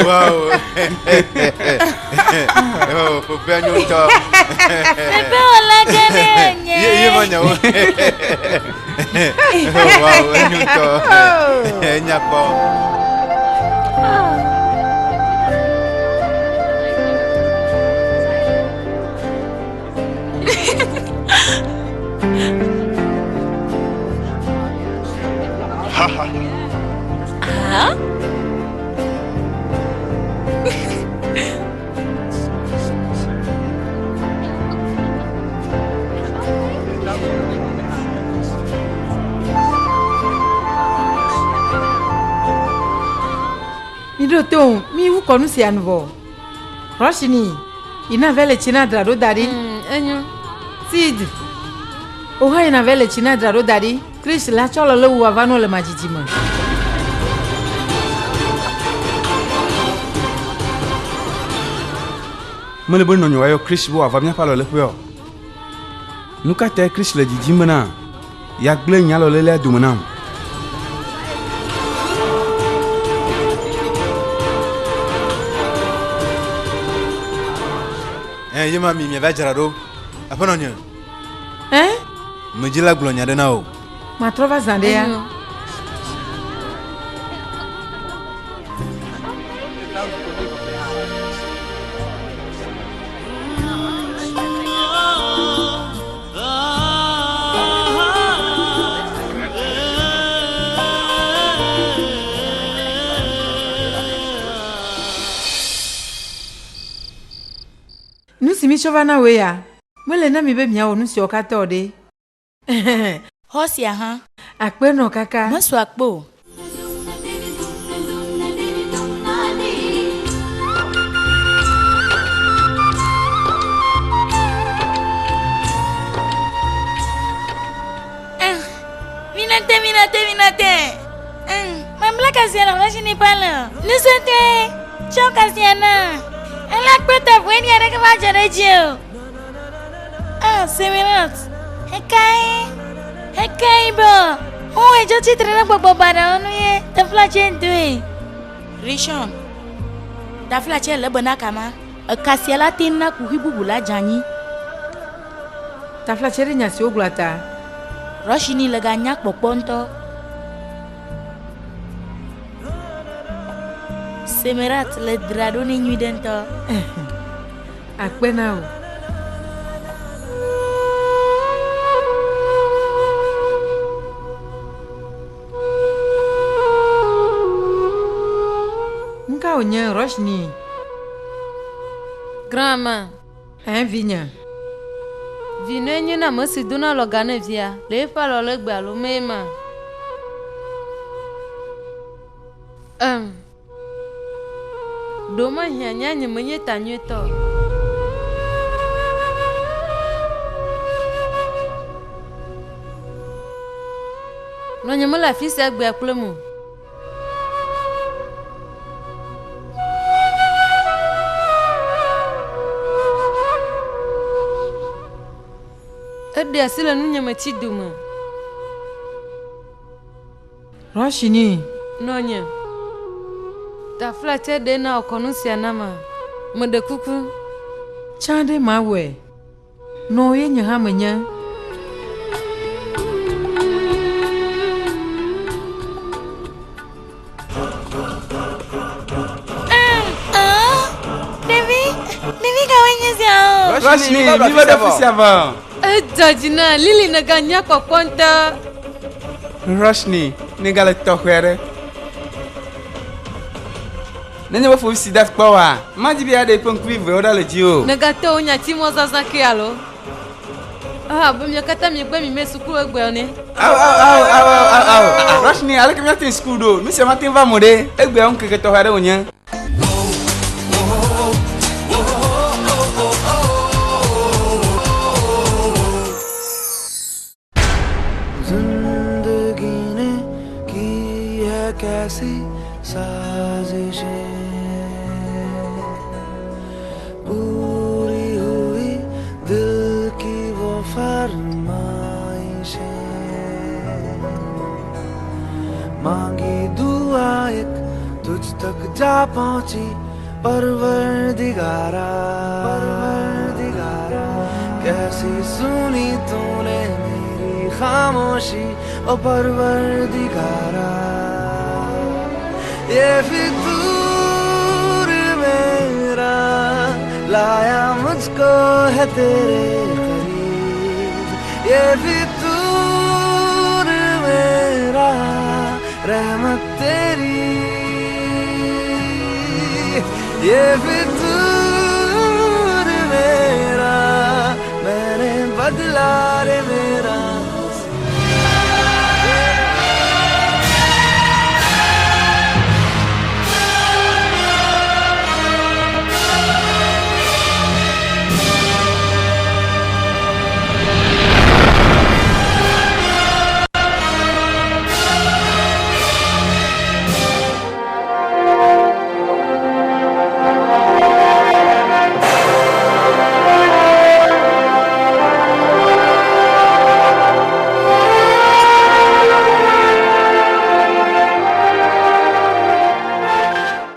Wow. Oh, fefea nyo ŋutɔ. Fefewɔla gã ɖe wònye. Ye ye ma nyawo. Wow, enyo ŋutɔ. Enya kpɔ. Ah? Mi ɖo to mi wu kɔnu sia nu vɔ. Roshni, yina vɛ le tsi na dzra ɖo da ɖi. Enyo. Sid, o hã yina vɛ le tsi na dzra ɖo da ɖi. Chris la tsɔ lɔ le wu ava nɔ le madzidzi me. Mele be nɔnye wòayɔ Chris be wòava míaƒe alɔléƒea o. Nu ka tae Chris le didim bena yeagblẽ nye alɔlélea dome nam? Ɛ ye ma mi miava dzra ɖo. Aƒenɔ nye. Ɛ? Medzi la gblɔ nya ɖe na wò. Matrɔ va zã ɖe ya. Nu si mi tsɔ va na woe ya, mele na mi be miawɔ nu siawo katã o ɖe. Xɔ sia hã. Akpe nɔ kaka. Mesu akpe o. Minate, minate, minate. Mamla kasia na wasi ni pala. Nusete. Tsɔ kasia na. Ela kpeta ʋue ni aɖeke va dzɔ ɖe dzi o. Ah, Semirat. Ekae. Ekae bɔ. Wo edzo tsitre ɖe gbɔgbɔ baɖawo nu ye taflatse doe. Rishon. Taflatse le bena kama. Eka sia la te na kuxi bubu la dze anyi. Taflatse ɖe nya si wogblɔa ta. Roshini le ga nya kpɔkpɔ ŋutɔ. Semerat le dzra ɖo nɛ nyuiɖe ŋutɔ. Akpe na wò. Nu ka wònye Roshni? Grandma. Ɛ vinye. Vinɔe nye na ame si dona alɔga ne via le eƒe alɔlegbe alo mee ma. Em. Ɖewomahiã nye nye menye ta nyuietɔ o. Nɔnye mele afi sia egbea kplem o. Eɖe asi le nunye metsi dome. Roshini. Nɔnye, taflatse ɖe na wò kɔnu sia nama? Meɖe kuku. Tsã ɖe mawɔe. Nɔ ye nye hã menye. Ɖevi, ɖevi kawoe nye siawo? Roshni, mi va ɖo afi sia vɔ. Edzɔ dzi na Lily nèganya kpɔkpɔ ŋutɔ. Roshni, nègale tɔxɛ aɖe. Nenye be fovi si dat kpɔ oa, madi be yeaɖe eƒe ŋkuvi vewo ɖa le dziwò o. Nègate wò nyati mɔzazã ke alo? Ewɔ abe mia katã miegbe mi me suku egbea ene. Ao, ao, ao, ao, ao, ao, ao. Roshni, aleke míate ŋu suku ɖo? Nu sia mate ŋu va eme o ɖe. Egbea ŋkeke tɔxɛ aɖe wònye. जिंदगी ने की है कैसी साजिशें पूरी हुई दिल की वो फरमाइशें मांगी दुआ तुझ तक जा पहुंची परवरदिगारा परवरदिगारा कैसी सुनी तूने मेरी खामोशी ओ परवरदिगारा ये फितूर मेरा लाया मुझको है तेरे करीब ये फितूर मेरा रहमत तेरी ये फितूर मेरा मैंने बदला रे मेरा।